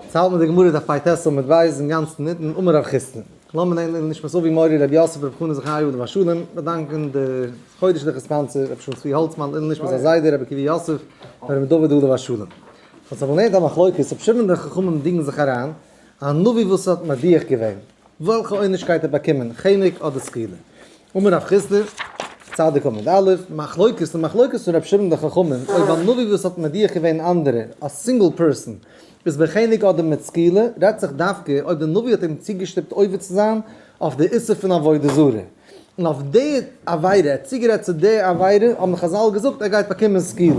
יעצט האלט מען די גמרא דף פ"ט עמוד ב' אינגאנצן אונטן, אמר רב חסדא, לאמיר לערנען לעילוי נשמת אבי מורי רבי יוסף רבי חנא זכריה עליו השלום, באדאנקען די חודש'ליכע sponsor רבי שלום צבי האלצמאן, לעילוי נשמת הזיידע רבי עקיבא יוסף רבי דוד עליו השלום. האט זיך געלערנט א מחלוקת, רבי שמעון און די חכמים דינגן זיך אריין, א נביא וואס האט מדיח געווען, וועלכע עונש גייט ער באקומען, חנק אדער סקילה? אמר רב חסדא, צדיק עמוד א', מחלוקת, די מחלוקת פון רבי שמעון די חכמים, אויב א נביא וואס האט מדיח געווען אנדערע, א single person, איז בחנק אדער מיט סקילה, רעדט זיך דווקא אויב די נביא האט אים צוגעשטופט עובר צו זיין אויף די איסור פון עבודה זרה. און אויף די עבירה, ער האט צוגערעדט צו די עבירה, האבן חזל געזאגט ער גייט באקומען סקילה.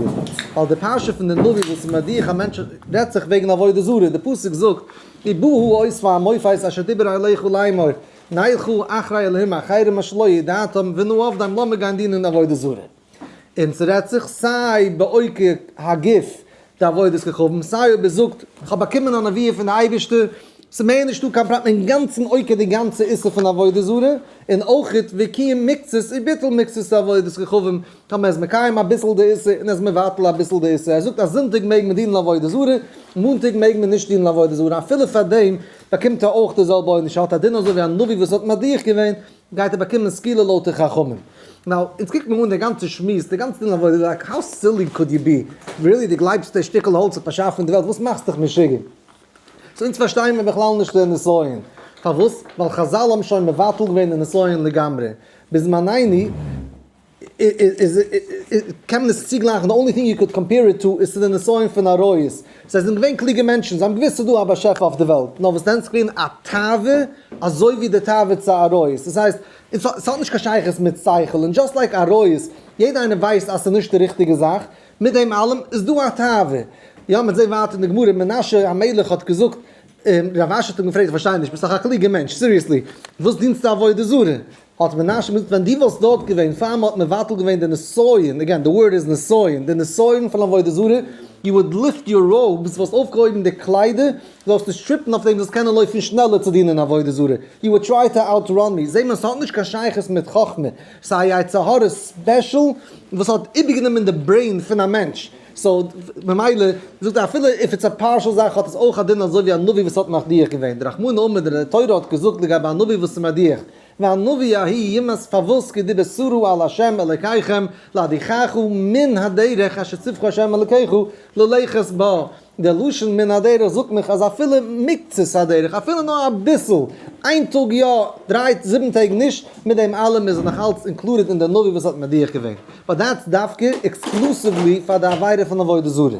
ווייל די פרשה פון די נביא וואס איז מדיח א מענטש רעדט זיך וועגן עבודה זרה, די פסוק זאגט, ובא האות והמופת אשר דיבר אליך לאמור, נלכה אחרי אלהים אחרים אשר לא ידעתם ונעבדם לאמיר גיין דינען עבודה זרה. און ס'רעדט זיך סיי בעוקר הגוף די עבודת כוכבים, סיי אויב ער זאגט כ'האב באקומען א נבואה פון די אייבערשטער, ס'איז מער נישטא קיין פראבלעם אינגאנצן עוקר די גאנצע איסור פון עבודה זרה, און אויכעט וקיום מקצת וביטול מקצת עבודת כוכבים, טאמער איז מקיים אביסל די איסור און איז מבטל אביסל די איסור, ער זאגט אז זונטאג מעג מען דינען עבודה זרה, מאנטאג מעג מען נישט דינען עבודה זרה, אפילו פאר דעם באקומט ער אויך די זעלבע עונש, ער האט א דין אזוי ווי א נביא וואס האט מדיח געווען, גייט ער באקומען סקילה לויט די חכמים. now, אונז קוקט מען אן די גאנצע שמועס, די גאנצע דין עבודה, like how silly could you be? really דו גלייבסט די שטיקל האלץ האט באשאפן די וועלט, וואס מאכסט דיך משוגע? so אונז פארשטייען מיר בכלל נישט די נסיון. פארוואס? ווייל חזל האבן שוין מבטל געווען די נסיון לגמרי. בזמנינו איז קען מען עס צוגלייכן, the only thing you could compare it to איז צו די נסיון פון עריות. זיי זענען געווען קלוגע מענטשן, זיי האבן געוואוסט ס'איז דא א באשעפער אויף די וועלט, נאר וואס דען ס'איז געווען א תאווה אזוי ווי די תאווה צו עריות, דאס הייסט, ס'האט נישט קיין שייכות מיט שכל, און just like עריות, יעדער איינער ווייסט אז ס'איז נישט די ריכטיגע זאך, מיט דעם אלעם איז דא א תאווה. יא, מען זעט ווייטער אין די גמרא, מנשה המלך האט געזאגט, רב אשי האט אים געפרעגט, איך פארשטיי נישט, ביסט דאך א קלוגער מענטש, seriously, וואס דינסטו עבודה זרה? האט מנשה געזאגט, ווען דו וואלסט דארט געווען פאר מען האט מבטל געווען די נסיון, again, the word is נסיון, די נסיון פון עבודה זרה, you would lift your robes, וואלסט אויפגעהויבן די קליידער, זאלסט נישט טריפן אויף דעם, זאלסט קענען לויפן שנעלער צו דינען עבודה זרה, you would try to outrun me, זעט מען ס'האט נישט קיין שייכות מיט חכמה, ס'איז א יצר הרע special וואס האט איבערגענומען די brain פון א מענטש, so ממילא זאגט ער אפילו if it's א partial זאך האט עס אויך א דין אזוי ווי א נביא וואס האט מדיח געווען, דרחמנא אמר די תורה האט געזאגט לגבי א נביא וואס איז מדיח, והנביא ההוא יומת פארוואס כי דיבר סרה על ה' אלקיכם להדיחך מן הדרך אשר צוך ה' אלקיך ללכת בה, דער לשון מן הדרך זאגט מיך אז אפילו מקצת הדרך, אפילו נאר אביסל, איין טאג יא, דריי זיבן טעג נישט, מיט דעם אלעם איז ער נאך אלץ included אין דער נביא וואס האט מדיח געווען. but that's דווקא exclusively פאר די עבירה פון עבודה זרה.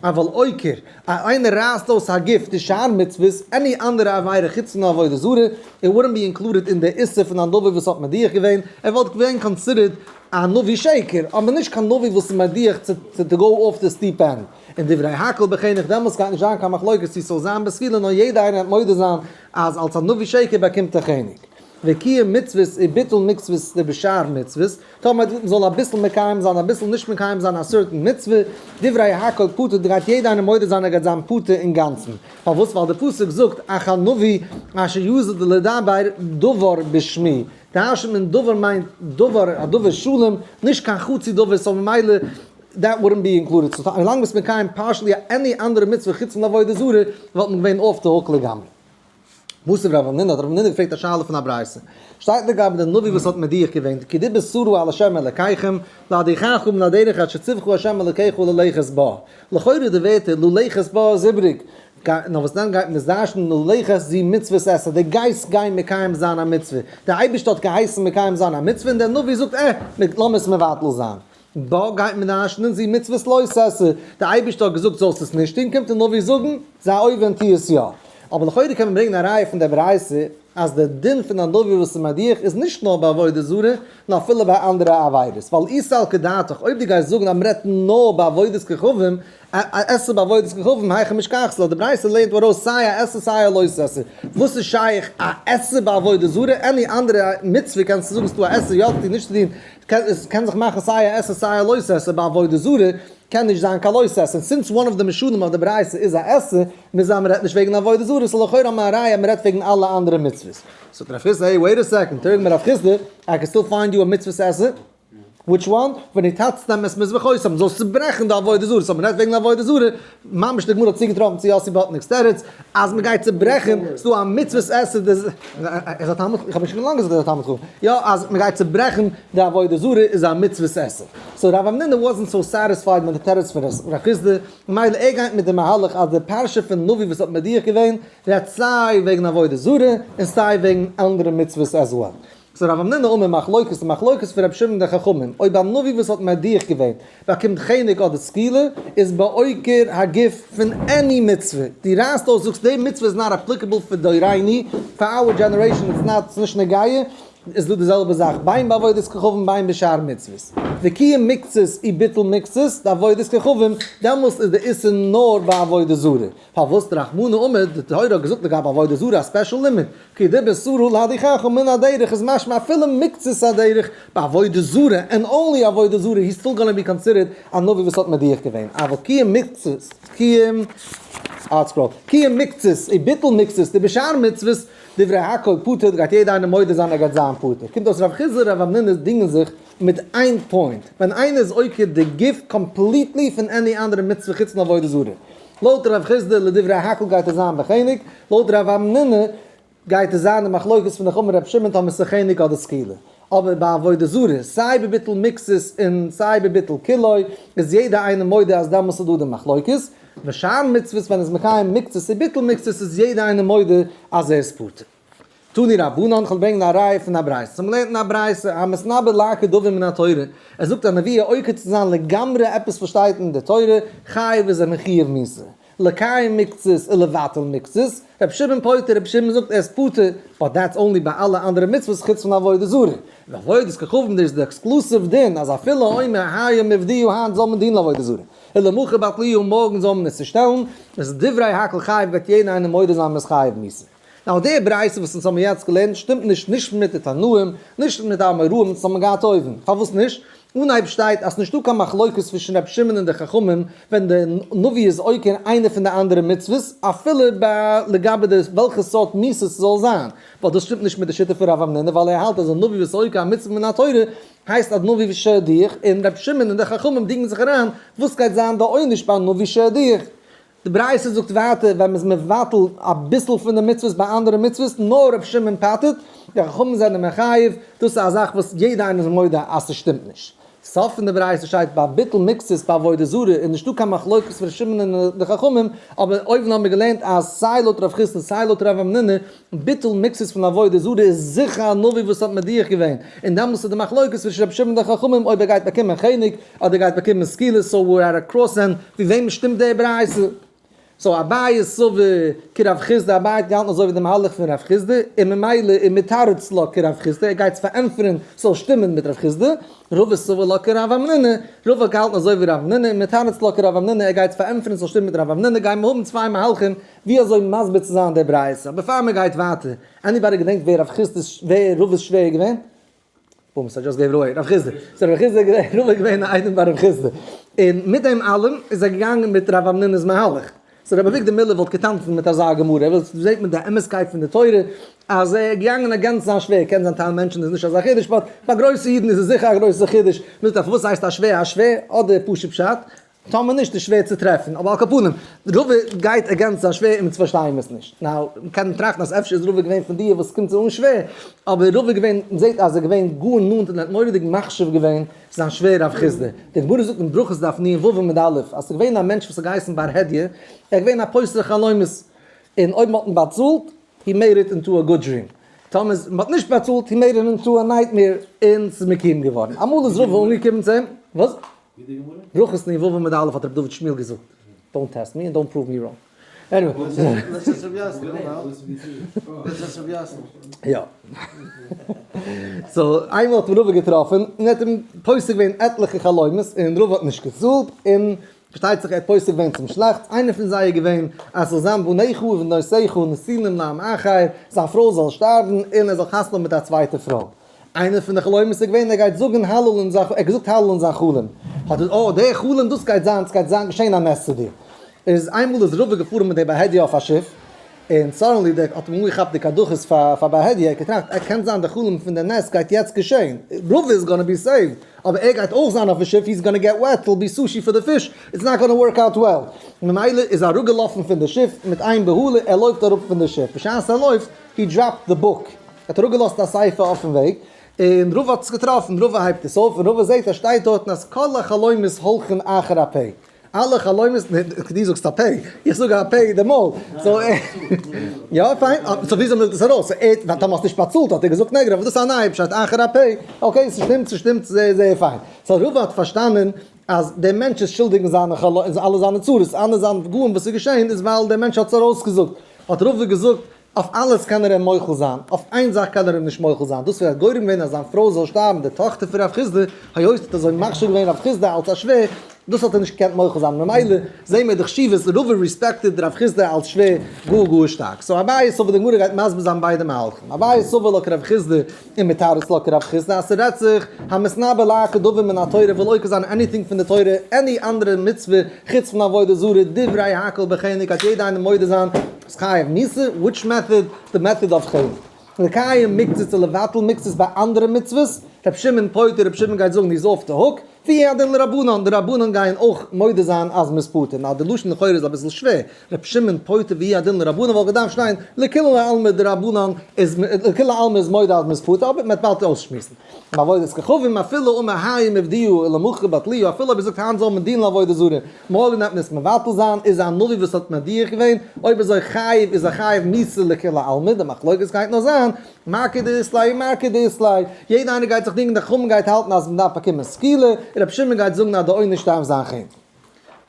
אבל עוקר, אז איינער רייסט אויס א גוף די שאר מצוות, any אנדערע עבירה חוץ פון עבודה זרה, it wouldn't be included אין די איסור פון א נביא וואס האט מדיח געווען, ער וואלט געווען considered א נביא שקר, אבער נישט קיין נביא וואס איז מדיח צו to go off the steep end. און דברי הכל בחנק דעמאלטס גייט נישט זיין קיין מחלוקת צו ס'זאל זיין בסקילה נאר יעדער איינער וועט מודה זיין אז אלס א נביא שקר באקומט ער חנק. וקיום מצוות וביטול מצוות דבשאר מצוות, טאמער מ'זאל אביסל מקיים זיין אביסל נישט מקיים זיין א certain מצוה, דברי הכל פטור גייט יעדער איינער מודה זיין ער גייט זיין פטור אינגאנצן. פארוואס? ווייל די פסוק זאגט אך הנביא אשר יזיד לדבר דבר בשמי, דרש'נט מען דבר מיינט דבר א דבר שלם, נישט קיין חצי דבר, so ממילא that wouldn't be included, so ווילאנג ביסט מקיים partially any אנדערע מצוה חוץ פון עבודה זרה, וואלט מען געווען off the hook לגמרי. מתיב רב המנונא, האט רב המנונא געפרעגט א שאלה פון א ברייתא. שטייט לגבי די נביא וואס האט מדיח געווען, כי דיבר סרה על ה' אלקיכם, להדיחך מן הדרך אשר צוך ה' אלקיך ללכת בה. לכאורה די ווערטער ללכת בה איז איבריג. נאר וואס דען גייט מען עס דרש'נען ללכת זו מצוות עשה, די גייסט גיין מקיים זיין א מצוה. דער אייבערשטער האט געהייסן מקיים זיין א מצוה און דער נביא זאגט אה, לאמיר עס מבטל זיין. בה גייט מען דרש'נען זו מצוות לא תעשה, דער אייבערשטער האט געזאגט זאלסט עס נישט טון, קומט דער נביא זאגן, זיי עובר און טו עס יא. אבער לכאורה קען מען ברענגען א ראיה פון דער ברייתא אז דער דין פון א נביא וואס איז מדיח איז נישט נאר ביי עבודה זרה, נאר אפילו ביי אנדערע עבירות, ווייל אי סלקא דעתך, אויב דו גייסט זאגן אז מען רעדט נאר ביי עבודת כוכבים, עשה ביי עבודת כוכבים היכי משכחת לה, די ברייתא לערנט ארויס סיי א עשה סיי א לא תעשה, וואס איז שייך א עשה ביי עבודה זרה, any אנדערע מצוה קענסטו זאגן ס'דא א עשה יא צו טון נישט צו טון, עס קען זיך מאכן סיי א עשה סיי א לא תעשה, ביי עבודה זרה קען נישט זיין קיין לא תעשה, און since one of די משלים אויף די ברייתא איז א עשה, מוז זיין מ'רעדט נישט וועגן עבודה זרה, ס'איז לכאורה א ראיה אז מ'רעדט וועגן אלע אנדערע מצוות. זאגט רב חסדא, hey wait a second, תרגמא רב חסדא, I can still find you a מצוות עשה. Which one? ונתצתם את מזבחותם, זאלסט צוברעכן די עבודה זרה, so מ'רעדט וועגן עבודה זרה, ממש די גמרא האט צוגעטראפן צו יאסי באטניק'ס תירוץ, אז מ'גייט צוברעכן, ס'דא א מצוות עשה, ער איז א תלמיד, איך האב שוין לאנג געזאגט ער איז א תלמיד חכם, יא אז מ'גייט צוברעכן די עבודה זרה איז א מצוות עשה. So רב המנונא wasn't so satisfied מיט די תירוץ פון רב חסדא, ממילא ער גייט מיט די מהלך אז די פרשה פון נביא וואס האט מדיח געווען, רעדט סיי וועגן עבודה זרה און סיי וועגן אנדערע מצוות as well. So רב המנונא אמר מחלוקת, די מחלוקת פון רבי שמעון די חכמים, אויב א נביא וואס האט מדיח געווען באקומט חנק אדער סקילה, איז בעוקר הגוף פון any מצוה, דו רייסט אויס זאגסט די מצוה איז not applicable פאר דורינו, פאר our generation it's not, ס'נישט נוגע, איז דא די זעלבע זאך בין בעבודת כוכבים בין בשאר מצוות. וקיום מקצת אי ביטול מקצת, די עבודת כוכבים, דעמאלסט איז די איסור נאר ביי עבודה זרה. פארוואס רחמנא אמר, די תורה האט געזאגט לגבי עבודה זרה א special לימוד, כי דיבר סרה להדיחך מן הדרך איז משמע אפילו מקצת הדרך בעבודה זרה, and only עבודה זרה, he's still gonna be considered א נביא וואס האט מדיח געווען, אבל קיום מקצת, קיום, ארטסקרול, קיום מקצת, וביטול מקצת, דבשאר מצוות, דברי הכל פטור, גייט יעדער איינער מודה זיין ער גייט זיין פטור. קומט אויס רב חסדא רב המנונא דינגען זיך מיט איין point, ווען איינער איז עוקר די גוף completely פון any אנדערע מצוה חוץ פון עבודה זרה. לויט רב חסדא לדברי הכל גייט עס זיין בחנק, לויט רב המנונא גייט עס זיין די מחלוקת פון די חכמים רב שמעון טאמער ס'איז חנק אדער סקילה. אבער ביי עבודה זרה, סיי בביטול מקצת און סיי בביטול כולו, איז יעדער איינער מודה אז דעמאלס איז דא די מחלוקת. ושאר מצוות ווען איז מקיים מקצת און ביטול מקצת איז יעדער איינער מודה אז ער איז פטור. תנו רבנן, כ'וועל ברענגען א ראיה פון א ברייתא. ס'האט מען געלערנט אין א ברייתא, המתנבא לעקור דבר מן התורה, ער זאגט א נבואה עוקר צו זיין לגמרי עפעס וואס שטייט אין די תורה, חייב איז ער מחויב מיתה. לקיים מקצת ולבטל מקצת, רבי שמעון פוטר, רבי שמעון זאגט ער איז פטור, but that's only ביי אלע אנדערע מצוות חוץ פון עבודה זרה. ועבודת כוכבים דאס איז די exclusive דין אז אפילו אומר היום עבדוה היינט זאל מען דינען לעבודה זרה. ולמחר בטלוה מארגן זאל מען עס צושטעלן, איז דברי הכל חייב גייט יעדער איינער מודה זיין מ'איז חייב מיתה. Now די ברייתא וואס אונז האבן יעצט געלערנט שטימט נישט נישט מיט די תנאים, נישט מיט די אמוראים וואס האבן געהאט אויבן. פארוואס נישט? אנהייב שטייט אז ס'נישטא קיין מחלוקת צווישן רבי שמעון און די חכמים ווען די נביא איז עוקר איינע פון די אנדערע מצוות, אפילו ביי לגבי די וועלכע סארט מיתות ס'זאל זיין, ווייל דאס שטימט נישט מיט די שיטה פון רב המנונא ווייל ער האלט אז א נביא וואס איז עוקר א מצוה מן התורה הייסט א נביא שהדיח, און רבי שמעון און די חכמים דינגען זיך אריין וואס גייט זיין די עונש ביי א נביא שהדיח. די ברייתא זאגט ווייטער ווען מ'איז מבטל אביסל פון די מצוות ביי אנדערע מצוות נאר רבי שמעון פטר'ט, די חכמים זענען מחייב, דאס איז א זאך וואס יעדער איינער איז מודה אז ס'שטימט נישט. סוף פון די ברייתא שטייט ביי ביטול מקצת ביי עבודה זרה איז נישטא קיין מחלוקת פון רבי שמעון און די חכמים, אבער אויבן האבן מיר געלערנט אז סיי לויט רב חסדא סיי לויט רב המנונא ביטול מקצת פון עבודה זרה איז זיכער א נביא וואס האט מדיח געווען, און דעמאלס איז די מחלוקת צווישן רבי שמעון און די חכמים אויב ער גייט באקומען חנק אדער גייט באקומען סקילה, so we're at a cross end ווי וועמען שטימט די ברייתא? So אביי סבר כרב חסדא, אביי האט געהאלטן אזוי ווי די מהלך פון רב חסדא, און ממילא איז מתרץ לה כרב חסדא, ער גייט עס פארענטפערן ס'זאל שטימען מיט רב חסדא, רבא סבר לה כרב המנונא, רבא האט געהאלטן אזוי ווי רב המנונא, און מתרץ לה כרב המנונא, ער גייט עס פארענטפערן ס'זאל שטימען מיט רב המנונא, גייען מיר האבן צוויי מהלכים ווי אזוי מסביר צו זיין די ברייתא, אבער פאר מען גייט ווייטער, anybody געדענקט ווער רב חסדא'ס ווער רבא'ס שווער איז געווען? בומס, I just gave it away, רב חסדא. So רב חסדא איז געווען, רבא איז געווען א איידעם ביי רב חסדא. און מיט דעם אלעם איז ער געגאנגען מיט רב המנונא'ס מהלך. So רבי אביגדור מילער וואלט געטאנצן מיט אזא גמרא, ער וויל, זעט מען די אמת'קייט פון די תורה, אז ער איז געגאנגען against זיין שווער, קען זיין טייל מענטשן איז נישט אזא חידוש, but ביי גרויסע אידן איז עס זיכער א גרויסע חידוש. מ'זאגט אויף וואס הייסט א שווער א שווער, אדער פשוט פשט, טאמער נישט איז שווער צו טרעפן, אבער על כל פנים, רבא גייט against זיין שווער און אונז פארשטייען עס נישט. Now, מ'קען טראכטן אז אפשר איז רבא געווען פון די וואס קומט זיי אן שווער, אבער רבא איז געווען, מ'זעט אז ער איז געווען גאר נאנט און האט מורא'דיג מחשיב געווען זיין שווער רב חסדא. די גמרא זאגט אין ברכות דף נ ו עמוד א', אז ס'איז געווען א מענטש וואס האט געהייסן בר הדיא, ער איז געווען א פותר חלומות, און אויב מ'האט אים באצאלט, he made it into a good dream. טאמער מ'האט נישט באצאלט, he made it into a nightmare, און ס'איז מקוים געווארן. אמאל איז רבא אנגעקומען צו אים, וואס? ווי די גמרא? ברכות נ ו עמוד א' האט רבי דוד שמואל געזאגט, don't test me and don't prove me wrong. Anyway. יא. So איינמאל האט אים רבא געטראפן און ער האט אים פותר געווען עטליכע חלומות און רבא האט נישט געצאלט און פארשטייט זיך ער האט פותר געווען צום שלעכטס, איינער פון זיי איז געווען אז ס'זאל זיין בניך ובנותיך נתינים לעם אחר, זיין פרוי זאל שטארבן און ער זאל חתונה האבן מיט א צווייטע פרוי. איינער פון די חלומות איז געווען ער גייט זאגן הלל אין זיין, ער האט געזאגט הלל אין זיין חלום, האט ער, אה דער חלום דאס גייט זיין, ס'גייט זיין געשען א נס צו דיר. איז איינמאל איז רבא געפארן מיט די בר הדיא אויף א שיף, און suddenly דער האט אים אנגעכאפט די קדחות פאר בהדיא, ער האט געטראכט ער קען זיין די חלום פון די נס גייט יעצט געשען, רבא איז gonna be saved, אבער ער גייט אויך זיין אויפן שיף, he's gonna get wet, it'll be sushi for the fish, it's not gonna work out well. ממילא איז ער אראפגעלאפן פון די שיף מיט איין בהלה, ער לויפט אראפ פון די שיף, בשעת ער לויפט, he dropped the book, ער האט אראפגעלאזט א ספר אויפן וועג, און רבא האט עס געטראפן, רבא הייבט עס אויף און רבא זעט אז שטייט דארטן אז כל החלומות הולכין אחר הפה, אלע חלומות, דו זאגסט א פה, איך זאג א פה די מויל, so יא פיין, so וויאזוי מ'זאגט עס ארויס, ווייל טאמער האסט נישט באצאלט האט ער געזאגט נגרא, אבער דאס איז א נייע פשט אחר הפה, okay ס'שטימט ס'שטימט זייער זייער פיין, so רבא האט פארשטאנען אז דער מענטש איז שולדיג אין זיינע חלומות, אין אלע זיינע צרות, אלע זיינע פגעים וואס איז געשען איז ווייל דער מענטש האט עס ארויסגעזאגט, האט רבא געזאגט, אויף אלעס קען ער אים מוחל זיין, אויף איין זאך קען ער אים נישט מוחל זיין, דאס וואס ער האט גורם געווען אז זיין פרוי זאל שטארבן, די טאכטער פון רב חסדא, היות ער האט אזוי מחשיב געווען רב חסדא אלס א שווער, דאס האט ער נישט געקענט מוחל זיין, ממילא זעהן מיר די חשיבות, רבא respect ed רב חסדא אלס שווער גאר גאר שטארק. so אביי סבר, די גמרא גייט מסביר זיין ביידע מהלכים, אביי סבר לה כרב חסדא און מתרץ לה כרב חסדא אז ס'רעדט זיך המתנבא לאחר דבר מן התורה וויל עוקר זיין anything פון די תורה, any אנדערע מצוה חוץ פון עבודה זרה, דברי הכל בחנק גייט יעדע איינער מודה זיין איז חייב מיתה, which method? די method of חנק. לקיים מקצת און לבטל מקצת ביי אנדערע מצוות, ר' שמעון פוטר, ר' שמעון גייט זאגן איז off the hook, והוא הדין לרבנן, די רבנן גייען אויך מודה זיין אז מ'איז פטור, נאר די לשון לכאורה איז אביסל שווער, ר' שמעון פוטר והוא הדין לרבנן וואלט געדארפט שטיין לכולי עלמא די רבנן איז לכולי עלמא איז מודה אז מ'איז פטור, אבער מ'וועט באלד אויסשמועסן. בעבודת כוכבים אפילו אמר היום עבדוה ולמחר בטלוה אפילו אויב ער זאגט היינט זאל מען דינען לעבודה זרה מארגן דארף מען עס מבטל זיין איז א נביא וואס האט מדיח געווען אויב אזוי חייב איז ער חייב מיתה לכולי עלמא די מחלוקת גייט נאר זיין מר כדאית ליה ומר כדאית ליה יעדע איינער גייט זיך דינגען די חכמים גייט האלטן אז מען דארף באקומען סקילה און רבי שמעון גייט זאגן אז די עונש דארף זיין חנק.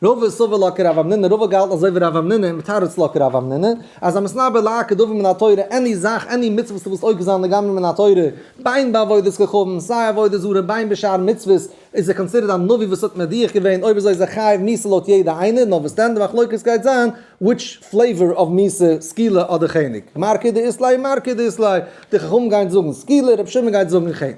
רבא סבר לה כרב המנונא, רבא געהאלטן אזוי ווי רב המנונא, מתרץ לה כרב המנונא, אז המתנבא לאחר דבר מן התורה, any זאך, any מצוה וואס דו ווילסט עוקר זיין לגמרי מן התורה, בין בעבודת כוכבים, סיי עבודה זרה, בין בשאר מצוות, איז ער considered א נביא וואס האט מדיח געווען, אויב אזוי איז ער חייב מיתה לויט יעדע איינער, נאר וואס דען די מחלוקת גייט זיין, which flavor of מיתה, סקילה אדער חנק. מר כדאית ליה, מר כדאית ליה, די חכמים גייען זאגן סקילה, רבי שמעון גייט זאגן חנק.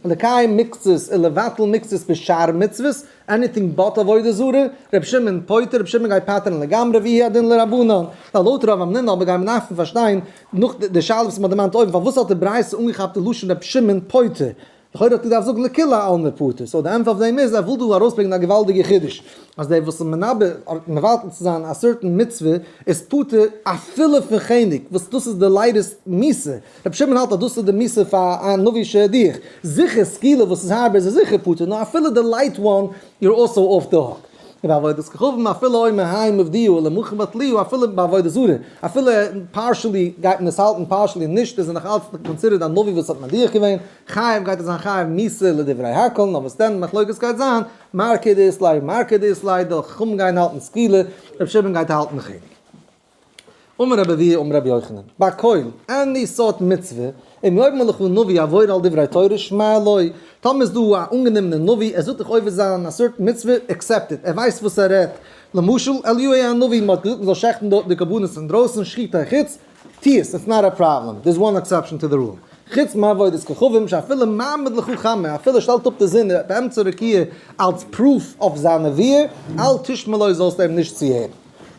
לקיים מקצת ולבטל מקצת בשאר מצוות, anything but עבודה זרה, רבי שמעון פוטר, רבי שמעון גייט פטר'ן לגמרי והוא הדין לרבנן. ווייל לויט רב המנונא אבער גייען מיר דארפן פארשטיין נאך די שאלה וואס מ'האט דערמאנט אויבן פארוואס האט די ברייתא אנגעכאפט די לשון רבי שמעון פוטר? לכאורה האט געדארפט זאגן לכולי עלמא פטור, so די ענטפער אויף דעם איז ער וויל דא ארויסברענגען א געוואלדיגע חידוש אז דער וואס איז מנבא מבטל צו זיין א certain מצוה איז פטור אפילו פון חנק וואס דאס איז די lightest מיתה, רבי שמעון האלט אז דאס איז די מיתה פאר א נביא שהדיח, זיכער סקילה וואס איז הארבער איז ער זיכער פטור, נאר אפילו די light one you're also off the hook. ובעבודת כוכבים אפילו אומר היום עבדוה ולמחר בטלוה אפילו בעבודה זרה, אפילו partially גייט מען עס האלטן partially נישט איז ער נאך אלץ considered א נביא וואס האט מדיח געווען, חייב גייט ער זיין חייב מיתה לדברי הכל, נאר וואס דען מחלוקת גייט זיין, מר כדאית ליה מר כדאית ליה, די חכמים גייען האלטן סקילה, רבי שמעון גייט האלטן חנק. אמר רבי אבהו אמר רבי יוחנן, בכל, any סארט מצוה, אם יאמר לך נביא עבור על דברי תורה שמע לו, טאמער איז דא א אנגענומענע נביא, ער זאגט דיך עובר זיין א certain מצוה, accept it, ער ווייסט וואס ער רעדט, למשל, אליהו הנביא, מען האט געזאגט מען זאל שעכטן דארטן די קרבנות אינדרויסן, שחוטי חוץ, טו עס, it's not a problem, there is one exception to the rule, חוץ מעבודת כוכבים שאפילו מעמיד לך חמה, אפילו שטעלט אפ די זון באמצע רקיע אלס proof אויף זיין נביאה, אל תשמע לו זאלסטו אים נישט צוהערן.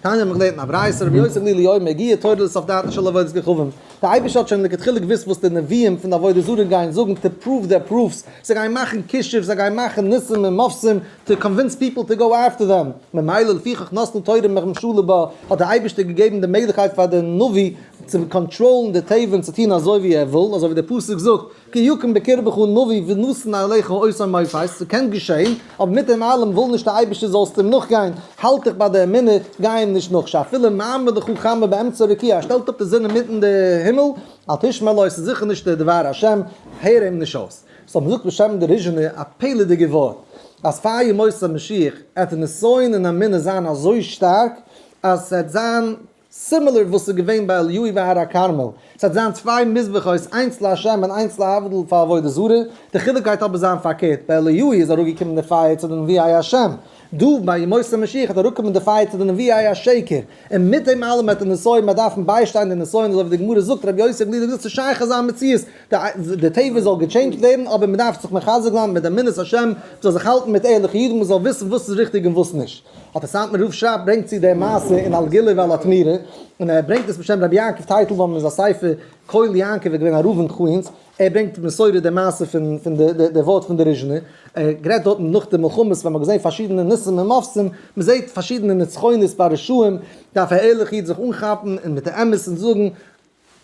תניא האט מען געלערנט אין א ברייתא, רבי יוסי הגלילי אומר, הגיעה תורה לסוף דעתן של עבודת כוכבים, דער אייבערשטער האט שוין לכתחילה געוואוסט וואס די נביאים פון די עבודה זרה גייען זאגן to prove their proofs, זיי גייען מאכן כישוף, זיי גייען מאכן ניסים און מופתים to convince people to go after them, ממילא לפיכך נתנה תורה ממשלה בה, האט דער אייבערשטער געגעבן די מעגליכקייט פאר די נביא צו קאנטראלן די טבע און צו טון אזוי ווי ער וויל, אזוי ווי דער פסוק זאגט, כי יקום בקרבך נביא ונתן עליך אות מופת, ס'קען געשען, אבער מיט דעם אלעם וויל נישט דער אייבערשטער זאלסט אים נאכגיין, האלט דיך ביי די אמונה, גיי אים נישט נאך, שאפילו מעמיד לך חמה באמצע רקיע, ער שטעלט אפ די זון אינמיטן די הימל, אל תשמע לו, ס'איז זיכער נישט דער דבר השם, הער אים נישט אויס. so מ'זאגט בשם די ריזשינער א פלא'דיגע ווארט, אז פאר ימות המשיח עט די נסיון אין אמונה זיין אזוי שטארק, אז ס'עט זיין similar וואס איז געווען ביי אליהו בהר הכרמל, ס'וועט זיין צוויי מזבחות איינס לה' און איינס להבדל פאר עבודה זרה, די חילוק גייט אבער זיין פארקערט, ביי אליהו איז אראפגעקומען די פייער צו די נביאי השם, דא ביי ימות המשיח וועט אראפקומען די פייער צו די נביאי השקר, און מיט דעם אלעם וועט די נסיון מען דארפן ביישטיין די נסיון אזוי ווי די גמרא זאגט רבי יוסי הגלילי האט געזאגט ס'איז שייך אזא מציאות, די טבע זאל גע change ט ווערן אבער מען דארף זיך מחזק זיין מיט אמונת השם, מען זאל זיך האלטן מיט ערליכע אידן, מען זאל וויסן וואס איז ריכטיג און וואס נישט. האט דער סאטמאר רב שרייבט ברענגט צו די מעשה אין על גאולה ועל התמורה, און ער ברענגט עס בשם רבי יעקב טייטלבוים אין זיין ספר קול יעקב איז געווען א רב אין קווינס, ער ברענגט מסורה די מעשה פון פון די די ווארט פון די ריזשינער, ער האט גערעדט דארטן נאך די מלחמות ווען מ'האט געזען פארשידענע ניסים און מופתים, מ'זעט פארשידענע נצחונות ביי רשעים, דארף א ערליכע איד זיך אנכאפן און מיט די אמת און זאגן,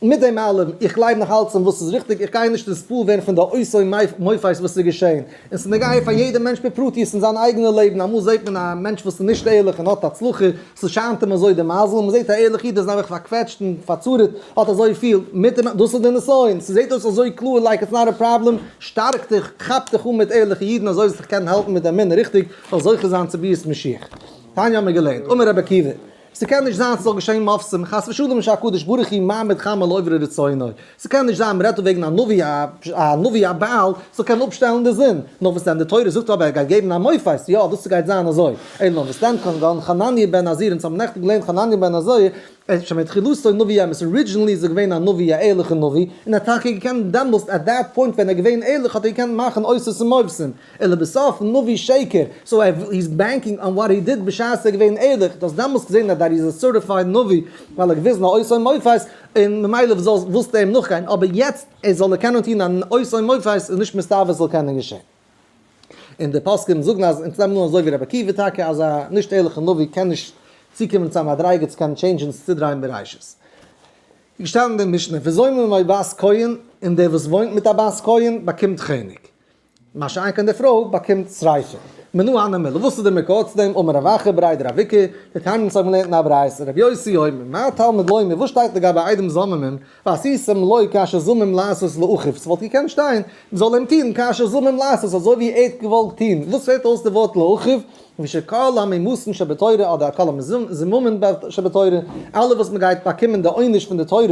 מיט דעם אלעם, איך גלייב נאך אלץ אין וואס איז ריכטיג, איך גיי נישט נתפעל ווערן פון די אותו מופת וואס איז געשען, און ס'איז נוגע פאר יעדע מענטש בפרטיות אין זיין אייגענע לעבן, אמאל זעט מען א מענטש וואס איז נישט ערליך און האט הצלחה, ס'שיינט אים אזוי די מזל, און מ'זעט א ערליך איד איז נעבעך פארקוועטשט און פארצרה'ט, האט אזוי פיל, מיט דעם, דאס איז די נסיון, ס'זעט אויס אזוי קלאר like it's not a problem, שטארק דיך, כאפ דיך אן מיט ערליכע אידן אזוי זאלסט דיך קענען האלטן מיט די אמונה ריכטיג, זאלסט זוכה זיין צו ביאת משיח. תניא האמיר געלערנט, אמר רבי עקיבא, ס'קען נישט זיין ס'זאל געשען מופתים, חס ושלום שהקדוש ברוך הוא מעמיד חמה לעוברי רצונו, ס'קען נישט זיין מ'רעדט דא וועגן א נביא א נביא א בעל זאל קענען אפשטעלן די זון, נאר וואס דען די תורה זאגט אבער ער גייט געבן א מופת, יא דאס גייט זיין אזוי, אלא נאר וואס דען כגון חנניה בן עזיר אונז האבן נעכטן געלערנט חנניה בן עזיר שמתחילתו נביא אמת originally איז ער געווען א נביא א ערליכע נביא און ער האט טאקע געקענט דעמאלסט at that point ווען ער איז געווען ערליך האט ער געקענט מאכן אותות ומופתים, אלא בסוף נביא שקר, so he is banking on what he did בשעת ער איז געווען ערליך, דו האסט דעמאלסט געזען אז that איז א certified נביא, ווייל ער האט געוויזן א אות ומופת, און ממילא ווילסטו אים נאכגיין, אבער יעצט ער זאל קענען טון אן אות ומופת איז נישט מסתבר עס זאל קענען געשען. און די פוסקים זאגן אז אונז נעמען אן אזוי ווי רבי עקיבא טאקע אז א נישט ערליכע נביא קען נישט צוקומען צו א מדריגה צו קענען change ן צו צודרייען בראשית. געשטאנען אין די משנה, וזומם עמו בת כהן, און דער וואס וואוינט מיט א בת כהן באקומט חנק. מה שאין כן די פרוי באקומט שריפה. מנא הני מילי, וואס איז די מקור צו דעם? אמר רב אחא בריה דרב איקא, דתניא אונז האבן געלערנט אין א ברייתא, רבי יוסי אומר, מה תלמוד לומר, וואס שטייט לגבי עדים זוממים, ועשיתם לו כאשר זמם לעשות לאחיו, ס'וואלט געקענט שטיין, מ'זאל אים טון כאשר זמם לעשות, אזוי ווי ער האט געוואלט טון, וואס פעלט אויס די ווארט לאחיו? לפי שכל המומתין שבתורה אדער כל המזוממין שבתורה, אלע וואס מ'גייט באקומען די עונש פון די תורה,